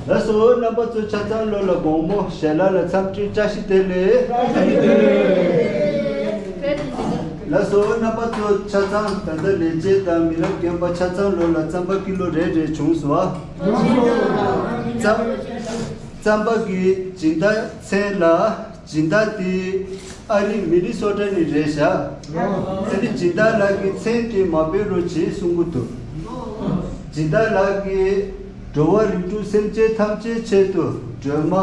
ལགས་སོ་རྣམ་པ་ཚོ་ཆ་ཚང་བློ་ལ་དགོངས་མོ་ཞལ་ལག་ལ་འཚམས་འདྲི་བཀྲ་ཤིས་བདེ་ལེགས། ལགས་སོ་རྣམ་པ་ཚོ་ཆ་ཚང་ད་ལྟ་ལས་བྱེད་དང་མི་རབས་རྒན་པ་ཆ་ཚང་བློ་ལ་རྩམ་པ་ཀི་ལོ་རེ་རེ་བྱུང་སོང་ཨ། རྩམ་རྩམ་པ་གི་སྦྱིན་བདག་མཚན་ལ། སྦྱིན་བདག་དེ་ཨ་རི་མི་ནི་སོ་ཊ་ནས་རེད་ཤག་ཨ་ནི་སྦྱིན་བདག་ལགས་ཀྱི་མཚན་དེ་མ་སྤེལ་རོགས་བྱེད་གསུང་གི་འདུག་སྦྱིན་བདག་ལགས་ཀྱིས་འགྲོ་བ་རིགས་དྲུག་སེམས་ཅན་ཐམས་ཅད་ཆེད་དུ་སྒྲོལ་མ་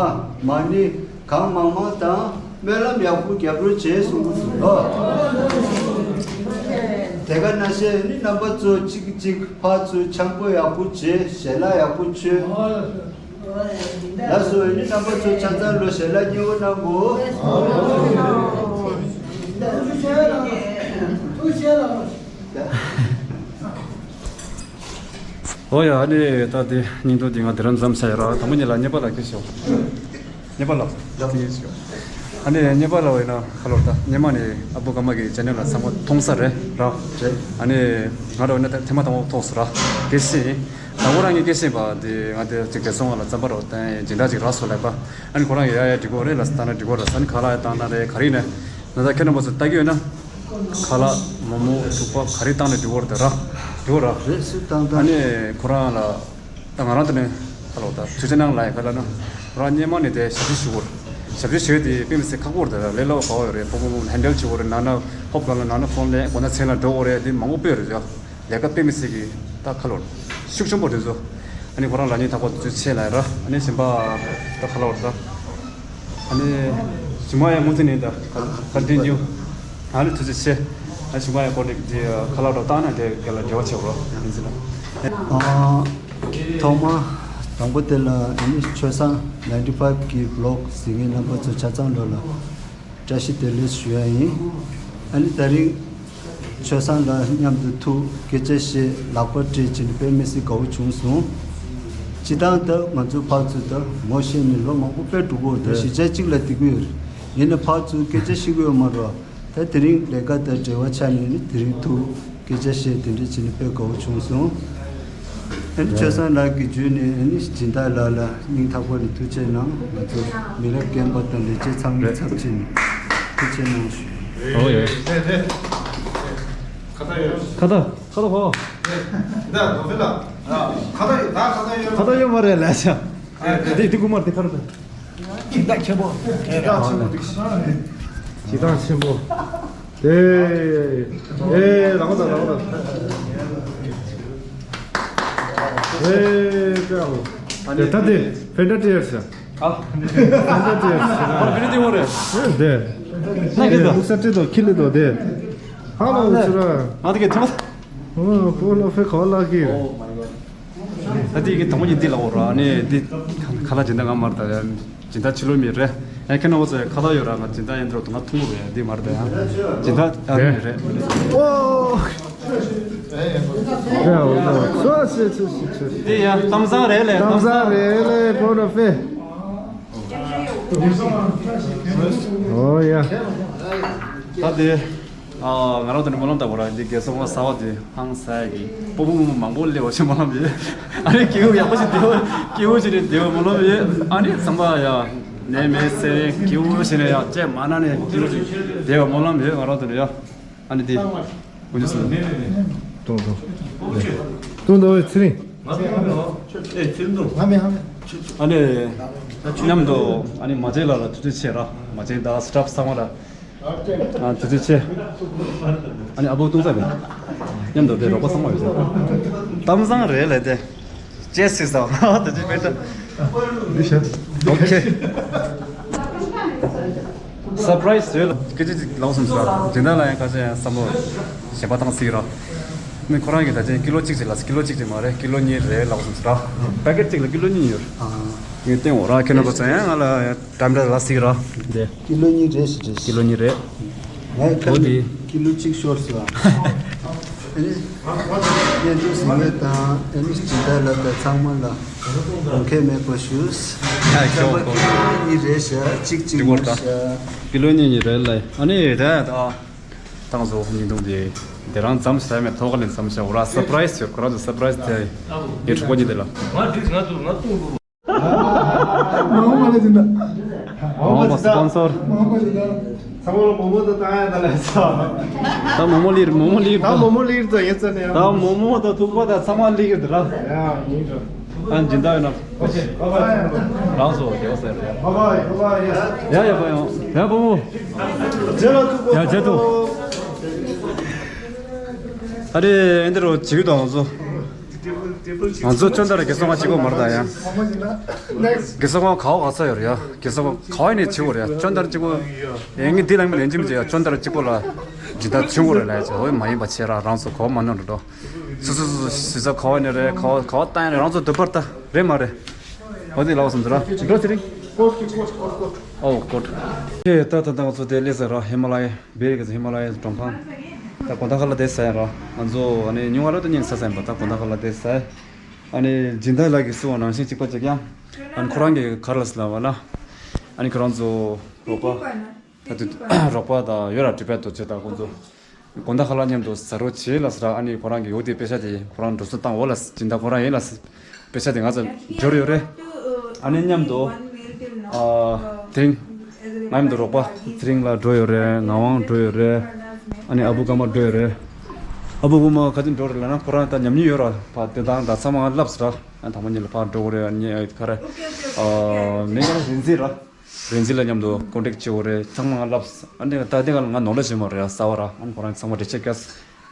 མ་ཎི་གང་མང་མང་དང་སྨོན་ལམ་ཡག་པོ་རྒྱབ་རོགས་བྱས་གསུངས་འདུག་ལོ། དེ་ག་ནང་བཞིན་ནི་རྣམ་པ་ཚོ་གཅིག་གིས་གཅིག་ཕར་ཚུར་འཆམ་པོ་ཡག་པོ་བྱས། ཞལ་ལག་ཡག་པོ་མཆོད། ལགས་སོ། ཨ་ནི་རྣམ་པ་ཚོ་ཆ་ཚང་ལོ་ཞལ་ལག་མཉེས་པོ་གནང་དགོས། ཨོ་ཡ། ཨ་ནི་ད་དེ་སྙིང་སྟོབས་འདི་ང་དེ་རང་མཚམས་བཞག་ཡོད་ར། དང་པོ་ཉིད་ལ་གཉེར་པ་ལགས་ཀྱིས་ཞུ། གཉེར་པ་ལགས་ལ་དེ་ཞུ། ཨ་ནི་གཉེར་པ་ལགས་ཡིན་ན་ཁ་ལོ་ད་སྔོན་མ་ནས་ཨ་བུ་ག་མ་གི་ཅེ་ནལ་ལ་ཚང་མ་མཐོང་ས་རེད་ར། རེད། ཨ་ནི་ང་རང་ཡིན་ན་ཐེངས་མ་དང་པོ་ཐོག་སོང་ར། དགེ་བཤེས་ཡིན། དང་པོ་རང་གི་སྐད་ཆ་བ་འདི་ང་དེ་ཅིག་བགྲེས་སོང་བ་ལ་རྩམ་པ་རོ་བསྟན་སྦྱིན་བདག་ཅིག་རག་སོང་ལབ་པ། ཨ་ནི་ཁོ་རང་གི་ཡ་ཡ་འགྲིག་གོ་རེད་ལ་བཏང་ན་འགྲིག་གོ་ར་ས་ནི་ཁ་ལག་ཡ་བཏང་ན་རེད་ག་རེ་ཡིན་ན་ད་ཁྱེད་རྣམ་པ་ཚོ་ལྟ་གི་ཡོད་ན། ཁ་ལག་མོག་མོག་དྲུག་པ་ག་རེ་བཏང་ན་འགྲིག་གོ་རེད་ད་ར། འགྲིག་གོ་ར། རེད་སུ་བཏང་ཨ་བཏང་ནི་ཁོ་རང་ལ་ད་ང་རང་དེ་ནས་ཁ་ལོ་ད་ཐུགས་རྗེ་གནང་ལ་ཡ་ག་ལ་ན་ཁོ་རང་སྔོན་མ་ནས་དེ་ཞབས་ཕྱི་ཞུ་གོ་ར། ཞབས་ཕྱི་ཞུ་དེ་དཔེ་མི་སྲིད་ཁག་པོ་རེད་ད་ར། ལས་སླ་བོ་ག་བ་ཡོད་རེད། པོ་པོ་མོ་ཧན་ཌལ་བྱེད་གོ་རེད། ན་ན་ཧོབ་ག་ལ་ན་ན་ཕོན་ལས་གོ་ན་ཚེ་ལ་འགྲོ་གོ་རེད། དེ་མང་པོ་སྤེལ་རེད་ཡ། ལས་ཀ་དཔེ་མི་སྲིད་ཀྱི་ད་ཁ་ལོ་ཤུགས་ཆེན་པོ་རེད་ཟོ། ཨ་ནི་ཁོ་རང་ལ་ཉིན་ཐག་པ་དུས་ཚོད་ཆེ་ལ་ར། ཨ་ནི་གཞན་པ་ད་ཁ་ལོ་ར། ཨ་ནི་གཞུག་མ་ཡང་ངོ་ཚ་ནི་ད་ཀོན་ཊི་ནིའུ། ཨ་ནི་དུས་ཚོད་ཆེ། ཨ་གཞུག་མ་ཡང་ཀོན་ཊི་ནིའུ་ཁ་ལོ་ར་བཏང་ན་དེ་ག་ལ་འབྲེལ་བ་ཆེ་བ་ར་ཡིན་ཟེར་ན། ཨ་ཐོག་མ་དང་པོ་དེ་ལ་ཨ་ནི་ཆོས་བཟང་ནའིན་ཊི་ཕའིབ་གི་བི་ལོག་གཟིགས་མཁན་རྣམ་པ་ཚོ་ཆ་ཚང་ལོ་ལ། བཀྲ་ཤིས་བདེ་ལེགས་ཞུ་ཡ་ཡིན། ཨ་ནི་དེ་རིང་ཆོས་བཟང་ལ་མཉམ་དུ་ཐུག་སྐད་ཆ་བཤད་ལག་པ་སྤྲད་བྱས་ནས་དཔེ་མི་སྲིད་དགའ་བོ་བྱུང་སོང་། སྤྱིར་བཏང་ད་ང་ཚོ་ཕར་ཚུར་ད་ངོ་ཤེས་ནས་ལོ་མང་པོ་དཔེ་འགྲོ་གི་ཡོད་རེད། གཞིས་ཆགས་གཅིག་ལ་བསྡད་ཀྱི་ཡོད་རེད། ཡིན་ན་ཕར་ཚུར་སྐད་ཆ་བཤད་ཀྱི་ཡོད་མ་རེད། ད་དེ་རིང་ལས་ཀ་དང་འབྲེལ་བ་ཆགས་ནས་ནི་དེ་རིང་ཐུག་སྐད་ཆ་བཤད་དེ་འདྲ་བྱས་ནས་དཔེ་དགའ་བོ་བྱུང་སོང་། ཨ་ནི་ཆོས་བཟང་ལགས་ཀྱི་བརྒྱུད་ནས་ཨ་ནི་སྦྱིན་བདག་ལགས་ལ་སྙིང་ཐག་པ་ནས་ཐུགས་རྗེ་གནང་། ང་ཚོ་མི་རབས་རྒན་པ་དང་ལས་བྱེད་ཚང་མའི་ཚབ་བྱས་ནས་ཐུགས་རྗེ་གནང་ཞུ། ཨོ་ཡ། ཁ་ད་ཁ་ད་ཁ་ད་ཁ་ད་ཁ་ད་ཡོད་ད་ཁ་ད་ཡོད་ཁ་ད་ཡོད་མ་རེད་ལས་བྱ། དེ་དེ་དགུ་མར་དེ་ཁ་རུ་དང་། སྦྱིན་བདག་ཆེན་པོ། སྦྱིན་བདག་ཆེན་པོ་འདུག་སྦྱིན་བདག་ཆེན་པོ། དེ། ཨེ་རང་དང་རང་དང་། ཨེ་ཀའོ། དེ་ད་དེ་ཕན་ད་ཏེ་ཡར་ཤ། ཨ། ཕན་ད་ཏེ་ཡར་ཤ། ཨ་ཕན་ད་ཏེ་ཡོད་རེད། དེ། ན་གི་དོ། དུག་ས་ཏེ་དོ་ཁི་ལི་དོ་དེ། ཧ་ལོ་ཚུ་ར། ང་དེ་གི་ཐོག་ཨོ་པོ་ལོ་ཧྥེ་ཁོ་ལ་གི། ད་དེ་གི་དང་པོ་ཉིད་འདི་ལ་འོ་ར་ནི་འདི་ཁ་ལག་སྦྱིན་བདག་ང་མར་ད་ཡ་སྦྱིན་བདག་ཕྱི་ལོ་མི་རེད། ཡ་ཁྱེད་ན་འོ་ཚོ་ཡ་ཁ་ལག་ཡོད་ར་ང་སྦྱིན་བདག་ཡན་འདྲ་དུ་ང་ཐུང་རུ་ཡ་འདི་མར་ད་ཡ་སྦྱིན་བདག་ཨ་མི་རེད། ཨོ། ཡ་འོ་ཡ་ཚོ་ཚེ་ཚེ་ཚེ་ཚེ། དེ་ཡ་གཏམ་བཟང་རེད་ལེ་གཏམ་བཟང་རེད་ལེ་པོ་ལོ་ཧྥེ། ཨོ་ཡ། ད་དེ། ཨ་ང་རང་ཚོ་ནི་སྨོན་ལམ་བཏབ་པ་ར་འདི་རྒྱལ་སྲུང་བ་གསར་བ་དེ་ཧང་སངས་ཀྱི་སྤོ་བོ་མོ་མོ་མང་པོ་སླེབས་པ་ཞིག་སྨོན་ལམ་ཡོད། ཨ་ནི་སྐྱེ་བོ་ཡག་པོ་ཞིག་བདེ་བ་སྐྱེ་བོ་ཞིག་ནི་བདེ་བ་སྨོན་ལམ་ཡོད། ཨ་ནི་ཚང་མ་ཡ་ནད་མེད་ཚེ་རིང་སྐྱེ་བོ་ཞིག་ནི་ཡ་ཅེ་མ་ན་ནས་སྐྱེ་བོ་ཞིག་བདེ་བ་སྨོན་ལམ་ཡོད། ང་རང་ཚོ་ནི་ཡ་ཨ་ནི་དེ་ཀུན་ཅི་སུ་ཏོང་ཏོ་ཏོང་ཏོ་ཨོའི་ཚེ་རིང་། ཨ་ནི་མཉམ་དུ་ཨ་ནི་མ་བྱན་ལ་ལ་ཐུགས་རྗེ་ཆེ་ར་མ་བྱན་ད་སི་ཊཕ་ཚང་མ་ལ། ཨ་དེ་དུས་ཆེ། ཨ་ནི་ཨ་བོ་ཏུང་ཙ་རེད། མཉམ་དུ་དེ་རོགས་པ་ཚང་མ་ཡོད་ཟེར། གཏམ་བཟང་རེད་ལས་དེ། ཅེས་སི་ཟ་བ་དེ་ཅི་པེ་ཏ། འདི་བྱས། ཨོ་ཁེ། སར་པ་རའི་ཛི་ཡོད་ལ་སྐད་ཆ་ཅིག་ལབ་སོང་ཟེར། སྦྱིན་བདག་ལ་ཡང་ཁ་ཤས་ཡང་བསམ་བློ་གཞན་པ་བཏང་སྲིད་ར། ནི་ཁོ་རང་གིས་ད་ཅན་ཀི་ལོ་གཅིག་ཅིག་ལ་ཀི་ལོ་གཅིག་ཅིག་མ་རེད་ཀི་ལོ་གཉིས་རེད་ལབ་སོང་ཟེར། པེ་ཀེ་ཊི་གཅིག་ལ་ཀི་ལོ་གཉིས་ཡོད། ངས་བསྟན་འོ་ར་ཁྱེད་རྣམ་པ་ཚོ་ཡང་ང་ལ་ཡང་། འགྲམ་འདྲ་ལ་སིག་ར། འདི། ཀི་ལོ་གཉིས་རེད་ཞེས་བྲིས། ཀི་ལོ་གཉིས་རེད། ངའི་ཁ་འོ་ནས་དེ། ཀི་ལོ་གཅིག་ཤོར་སོང་། ཨ་ནི། གནས་འདུག་ཟིན་མེད་དང་ཨ་ནི་སྦྱིན་བདག་ལ་དང་ཚང་མ་ལ་དགོངས་འགལ་མེད་པ་ཞུ། ཨ་ཁྱོད་ཀྱི་ཀི་ལོ་གཉིས་རེད་ཤག་གཅིག་གཅིག་མིན་ཤག་ཀི་ལོ་གཉིས་གཉིས་རེད་ལ། ཨ་ནི་ད་ད། ཏང་ཟོ་ཉིན་དུང་དེ། དེ་རང་མཚམས་ཟ་མེད་ཐོག་ལ་མཚམས་བྱ་འོ་ར་སར་པ་རའི་ཛི་ཡོད་ཁོ་རང་ཚོ་སར་པ་རའི་ཛི་དེ། ཡེ་ཁྲུ་པོ་གཉིས་དེ་ལ། ང་འགྲིག་ང་འདུག་ང་ཏུང་འདུག་མ་འོངས་པ་ལ་སྦྱིན་བདག་མ་འོངས་པ་སི་པོན་སར། མ་འོངས་པ་སྦྱིན་བདག་ཚང་མ་ལ་མོག་མོག་དང་བཏང་ཡ་ད་ལས་ས། ད་མོག་མོག་ལིར་མོག་མོག་ལིར། ད་མོག་མོག་ལིར་ད་ཡིན་ཙང་ནས། ད་མོག་མོག་དང་ཐུག་པ་དང་ཚང་མ་ལིར་དེ་ར། ཡ་ཡིན་འགྲོ། ཨ་སྦྱིན་བདག་ཡོད་ན། རང་སོ་རྒྱལ་བ་ཟེར་རེད། ཡ་ཡ་པ་ཡོང་ཡ་བུ་མོ། ཡ་རྗེ་ཐུག་ཨ་རེ་ཨེ་འདི་རོ་བྱེད་ཀྱི་དང་སོ། ང་ཚོ་ཅོན་ཏར་རྒྱལ་སོང་ཁང་གཅིག་པོ་མ་རེད་ད་ཡ། རྒྱལ་སོང་ཁང་ག་བ་ག་ས་ཡོད་རེད་ཡ། རྒྱལ་སོང་ཁང་ག་བ་ནས་བྱེད་དགོས་རེད་ཡ། ཅོན་ཏར་གཅིག་པོ། ཡ་ངས་འདི་ལ་མི་ལན་ཅི་མི་བྱེད་ཡ། ཅོན་ཏར་གཅིག་པོ་ལ་སྦྱིན་བདག་བྱེད་དགོས་རེད་ལ་ཡ། བྱེད་འོས་མ་ཡིན་པ་བྱེད་ར། རང་ཚོ་ག་བ་མ་ནོར་འགྲོ། སུ་སུ་སུ་སུ་ས་ག་བ་ནས་རེད། ག་བ་ག་བ་བཏང་ཡ་རེད། རང་ཚོ་འདོད་པར་ལྟ་རེད་མ་རེད། འོ་དེ་ལ་བ་སོང་ཚོ་ར་འགྲོ་དེ་རིང་། ཨོ་ཀོད། ཁྱེད་ད་ད་ད་ང་ཚོ་དེ་སླེབས་ས་ར་ཧི་མ་ལ་ཡ། བེ་རི་གི་ཧི་མ་ལ་ཡའི་མགྲོན་ཁང་། ད་དགོང་དག་ཁ་ལག་དེ་ཟ་ཡ་ར། ང་ཚོ་ཨ་ནི་ཉུང་བ་ལོ་དེ་ཉིན་ཟ་ཟ་ཡིན་པ། ད་དགོང་དག་ཁ་ལག་དེ་ཟ་ཡ། ཨ་ནི་སྦྱིན་བདག་ལགས་ཀྱིས་གསུངས་པ་ནང་བཞིན་གཅིག་པ་གཅིག་རྐྱང་། ཨ་ནི་ཁོ་རང་གིས་ག་རེ་ལབ་ཟེར་ལབ་པ་ན། ཨ་ནི་ཁོ་རང་ཚོ་རོགས་པ། ད་དུ་རོགས་པ་དང་ཡོད་ར། ཊི་བེཊ་རྡོ་རྗེ་དང་ཁོང་ཚོ་དགོང་དག་ཁ་ལག་མཉམ་དུ་ཟ་རོགས་བྱེད་ལབ་ཟེར་ར། ཨ་ནི་ཁོ་རང་གིས་འོ་དེ་པེ་ཤ་དེ་ཁོ་རང་འགྲོ་སོང་བཏང་འོ་ལ། སྦྱིན་བདག་ཁོ་རང་ཡིན་ལ། པེ་ཤ་དེ་ང་ཚོ་འབྱོར་ཡོད་རེད། ཨ་ནི་མཉམ་དུ་ཨ་དེ་རིང་ང་མཉམ་དུ་རོགས་པ་ཚེ་རིང་ལགས་འགྲོ་ཡོད་རེད། ངག་དབང་འགྲོ་ཡོད་རེད། ཨ་ནི་ཨ་བུ་ཀརྨ་འགྲོ་ཡོད་རེད། ཨ་བུ་ཀརྨ་ག་དུས་འགྲོ་རེད་ལབ་ན། ཁོ་རང་ད་ཉམས་མྱོང་ཡོད་ར། ཕ་དེ་དང་ད་ཚང་མ་ལབ་ཟེར་ར། ཨ་ནི་དང་པོ་ཉིད་ལ་ཕར་འགྲོ་དགོས་རེད། ཨ་ནི་ག་རེ། ཨ་མིང་ག་རེ། རིན་འཛིན་ར། རིན་འཛིན་ལ་མཉམ་དུ་ཀོན་ཊེག་བྱེད་དགོས་རེད། ཚང་མ་ལབ། ཨ་ནི་ད་དེ་ག་ལ་ང་ནོར་ལ་བྱེད་མ་རེད་ཡ། ས་བ་ར། ཨ་ནི་ཁོ་རང་ཚང་མ་འགྲེལ་བཤད་བརྒྱབ།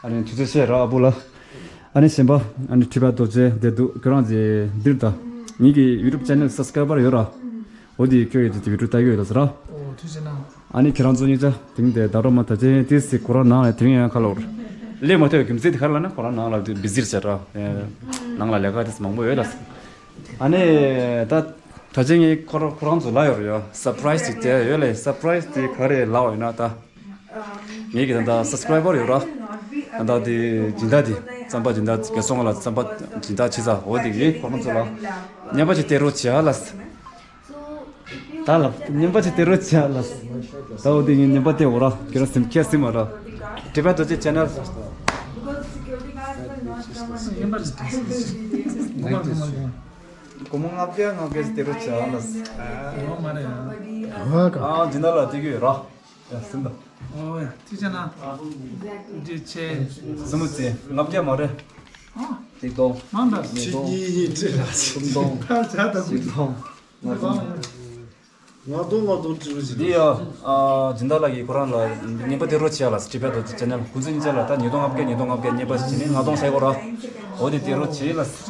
ཨ་ནི་དུས་ཚོད་བཤད་ར་ཨ་བུ་ལ། ཨ་ནི་གཞན་པ་ཨ་ནི་ཊི་བེཊ་རྡོ་རྗེ་བསྡད་འདུག་ཁྱོད་རང་ཚོ་འདིར་ད། ངེད་ཀྱི་ཡུ་ཊུབ་ཅེ་ནལ་སབ་སི་ཀ་རའེ་བར་ཡོད་ར། འོ་དེ་ཁྱོད་ཡོད་དེ་ཡུ་ཊུབ་ལྟ་གི་ཡོད་ད་ཟེར་ར། ཨོ་ཐུགས་རྗེ་གནང་། ཨ་ནི་ཁྱེད་རང་ཚོ་གཉིས་ཆ་དེང་དེ་ད་རོ་མ་ད་ཅེ་ཏི་སི་ཁོ་རང་ནང་ལ་དེ་རིང་ཡང་ཁ་ལོར་སླེབས་མ་ཐུབ། རྒྱུ་མཚན་དེ་ག་རེ་ལབ་ན་ཁོ་རང་ནང་ལ་བི་ཟི་རེད་ཟེར་ར། ནང་ལ་ལས་ཀ་དེ་མང་པོ་ཡོད་ལ། ཨ་ནི་ད་ད་ཅེ་ངས་ཁོ་རང་ཁོ་རང་ཚོ་ལ་ཡོད་རེད་ཡ། སར་པ་རའི་སི་ཅིག་དེ་ཡོད་ལེ། སར་པ་རའི་སི་དེ་ག་རེ་ལབ་ཡོད་ན་ད། ངེད་ཀྱི་ད་ལྟ་སབ་སི་ཀ་རའེ་བར་ཡོད་ར། ད་ལྟ་དེ་སྦྱིན་བདག་དེ་རྩམ་པ་སྦྱིན་བདག་རྒན་སོང་ང་ལ་རྩམ་པ་སྦྱིན་བདག་བྱེད་ས་འོ་དེ་གིས་ཁོ་རང་ཚོ་ལ་རྔན་པ་ཅིག་སྟེར་རོགས་བྱེད་ཨ་ལ། ད་ལ་རྔན་པ་ཅིག་སྟེར་རོགས་བྱེད་ཨ་ལ། ད་འོ་དེ་ངས་རྔན་པ་སྟེར་འོ་ར། ཁྱེད་རང་སེམས་ཁྱེད་སེམས་མ་ར། ཊི་བེཊ་རྡོ་རྗེ་ཅེ་ནལ། སྒོར་མོ་ལྔ་བརྒྱ་ལྔ་བརྒྱ་སྟེར་རོགས་བྱེད་ཨ་ལ། ཨ་སྦྱིན་བདག་ལ་སྟེར་གྱི་ཡོད་ར། ཡ་སེམས་དང་། ཨོ་ཡ་ཐུགས་རྗེ་གནང་། ཐུགས་རྗེ་ཆེ། སུམ་བརྩེགས་ལྔ་བརྒྱ་མ་རེད། ཨ་གཅིག་སྟོང་། མང་ད། ཉིས་སྟོང་། གཅིག་གཉིས་གཉིས་དྲུག་ལ་སུམ་སྟོང་། ཁ་བྱ་དང་། བཞི་སྟོང་། ལྔ་སྟོང་། ལྔ་སྟོང་ལྔ་སྟོང་བཅུ་བཞི། འདི་ཡ། ཨ་སྦྱིན་བདག་ལགས་ཀྱིས་ཁོ་རང་ལ་རྔན་པ་སྟེར་རོགས་བྱེད་ཡ་ལ། ཊི་བེཊ་རྡོ་རྗེ་ཅེ་ནལ་ཁོང་ཚོ་གཉིས་ཆ་ལ་ད་ཉིས་སྟོང་ལྔ་བརྒྱ་ཉིས་སྟོང་ལྔ་བརྒྱ་རྔན་པ་བྱེད་ནས་ལྔ་སྟོང་བྱས་གོ་ར། འོ་དེ་སྟེར་རོགས་བྱེད་ལ། ཐུགས་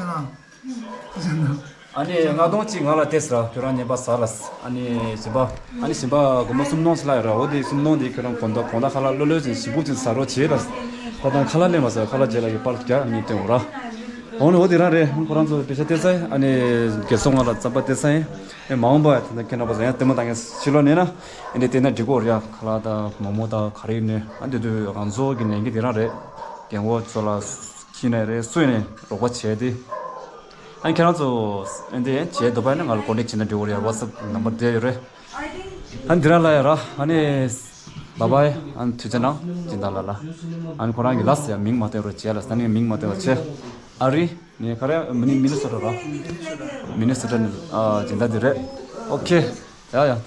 རྗེ་གནང་། ཨ་ནི་ལྔ་སྟོང་གཅིག་ང་ལ་སྟེར་ཟེར་ར། ཁྱོད་རང་རྔན་པ་ཟ་ལ། ཨ་ནི་གཞན་པ། ཨ་ནི་གཞན་པ་སྒོར་མོ་སུམ་སྟོང་ཟེར་ལ་ཡོད་ར། འོ་དེ་སུམ་སྟོང་དེ་ཁྱོད་རང་དགོང་དག་དགོང་དག་ཁ་ལག་ལོ་ལོ་ཅིག་ཞིམ་པོ་ཅིག་ཟ་རོགས་བྱེད་ལ། ད་ལྟ་ཁ་ལག་ལེན་མ་ཟ། ཁ་ལག་རྗེས་ལ་ཡི་པར་རྒྱག་ངས་སྟོན་འོ་ར། འོ་ནི་འོ་དེ་རང་རེད། ཁོ་རང་ཚོ་པེ་ཤ་སྟེར་ས་ཡིན། ཨ་ནི་རྒན་སོང་ང་ལ་རྩམ་པ་སྟེར་ས་ཡིན། ཨེ་མ་འོངས་པ་ད་ལྟ་ཁྱེད་རྣམ་པ་ཚོ་ཡང་ལྟད་མོ་ལྟ་མཁན་ཕྱི་ལོགས་ནས་ན་ཨེ་འདྲ་བལྟས་ན་འགྲིག་གོ་རེད་ཡ། ཁ་ལག་དང་མོག་མོག་དང་ག་རེ་ཡིན་ནའི་ཨ་འདི་དུས་ང་ཚོ་གི་ནང་གི་དེ་རང་རེད། རྒན་གོག་ཚོ་ལ་ཁྱི་ནས་རེད། སུ་ཡིན་ནའི་རོགས་པ་བྱས་ཏེ། ཨ་ཁྱེད་རང་ཚོ་ཨེ་འདི་བྱས་འདོད་པ་ཡིན་ན་ང་ལ་ཀོན་ཊེག་བྱས་ན་འགྲིག་གོ་རེད་ཡ། ཝ་ཊི་སེབ་ནམ་བར་དེ་ཡོད་རེད། ཨ་འདི་རང་ལ་ཡ་ར། ཨ་ནི་བཱའི་བཱའི། ཨ་ནི་ཐུགས་རྗེ་གནང་སྦྱིན་བདག་ལགས་ལ། ཨ་ནི་ཁོ་རང་གི་ལགས་ཡ་མིང་མ་བསྟན་རོགས་བྱས་ལ། ས་གནས་མིང་མ་བསྟན་རོགས་བྱས། ཨ་རི་ནས་ག་རེ་མི་ནི་མི་ནི་སོ་ཊ་ར། མི་ནི་སོ་ཊ་ནས་ཨ་སྦྱིན་བདག་འདི་རེད། ཨོ་ཁེ། ཡ་ཡ།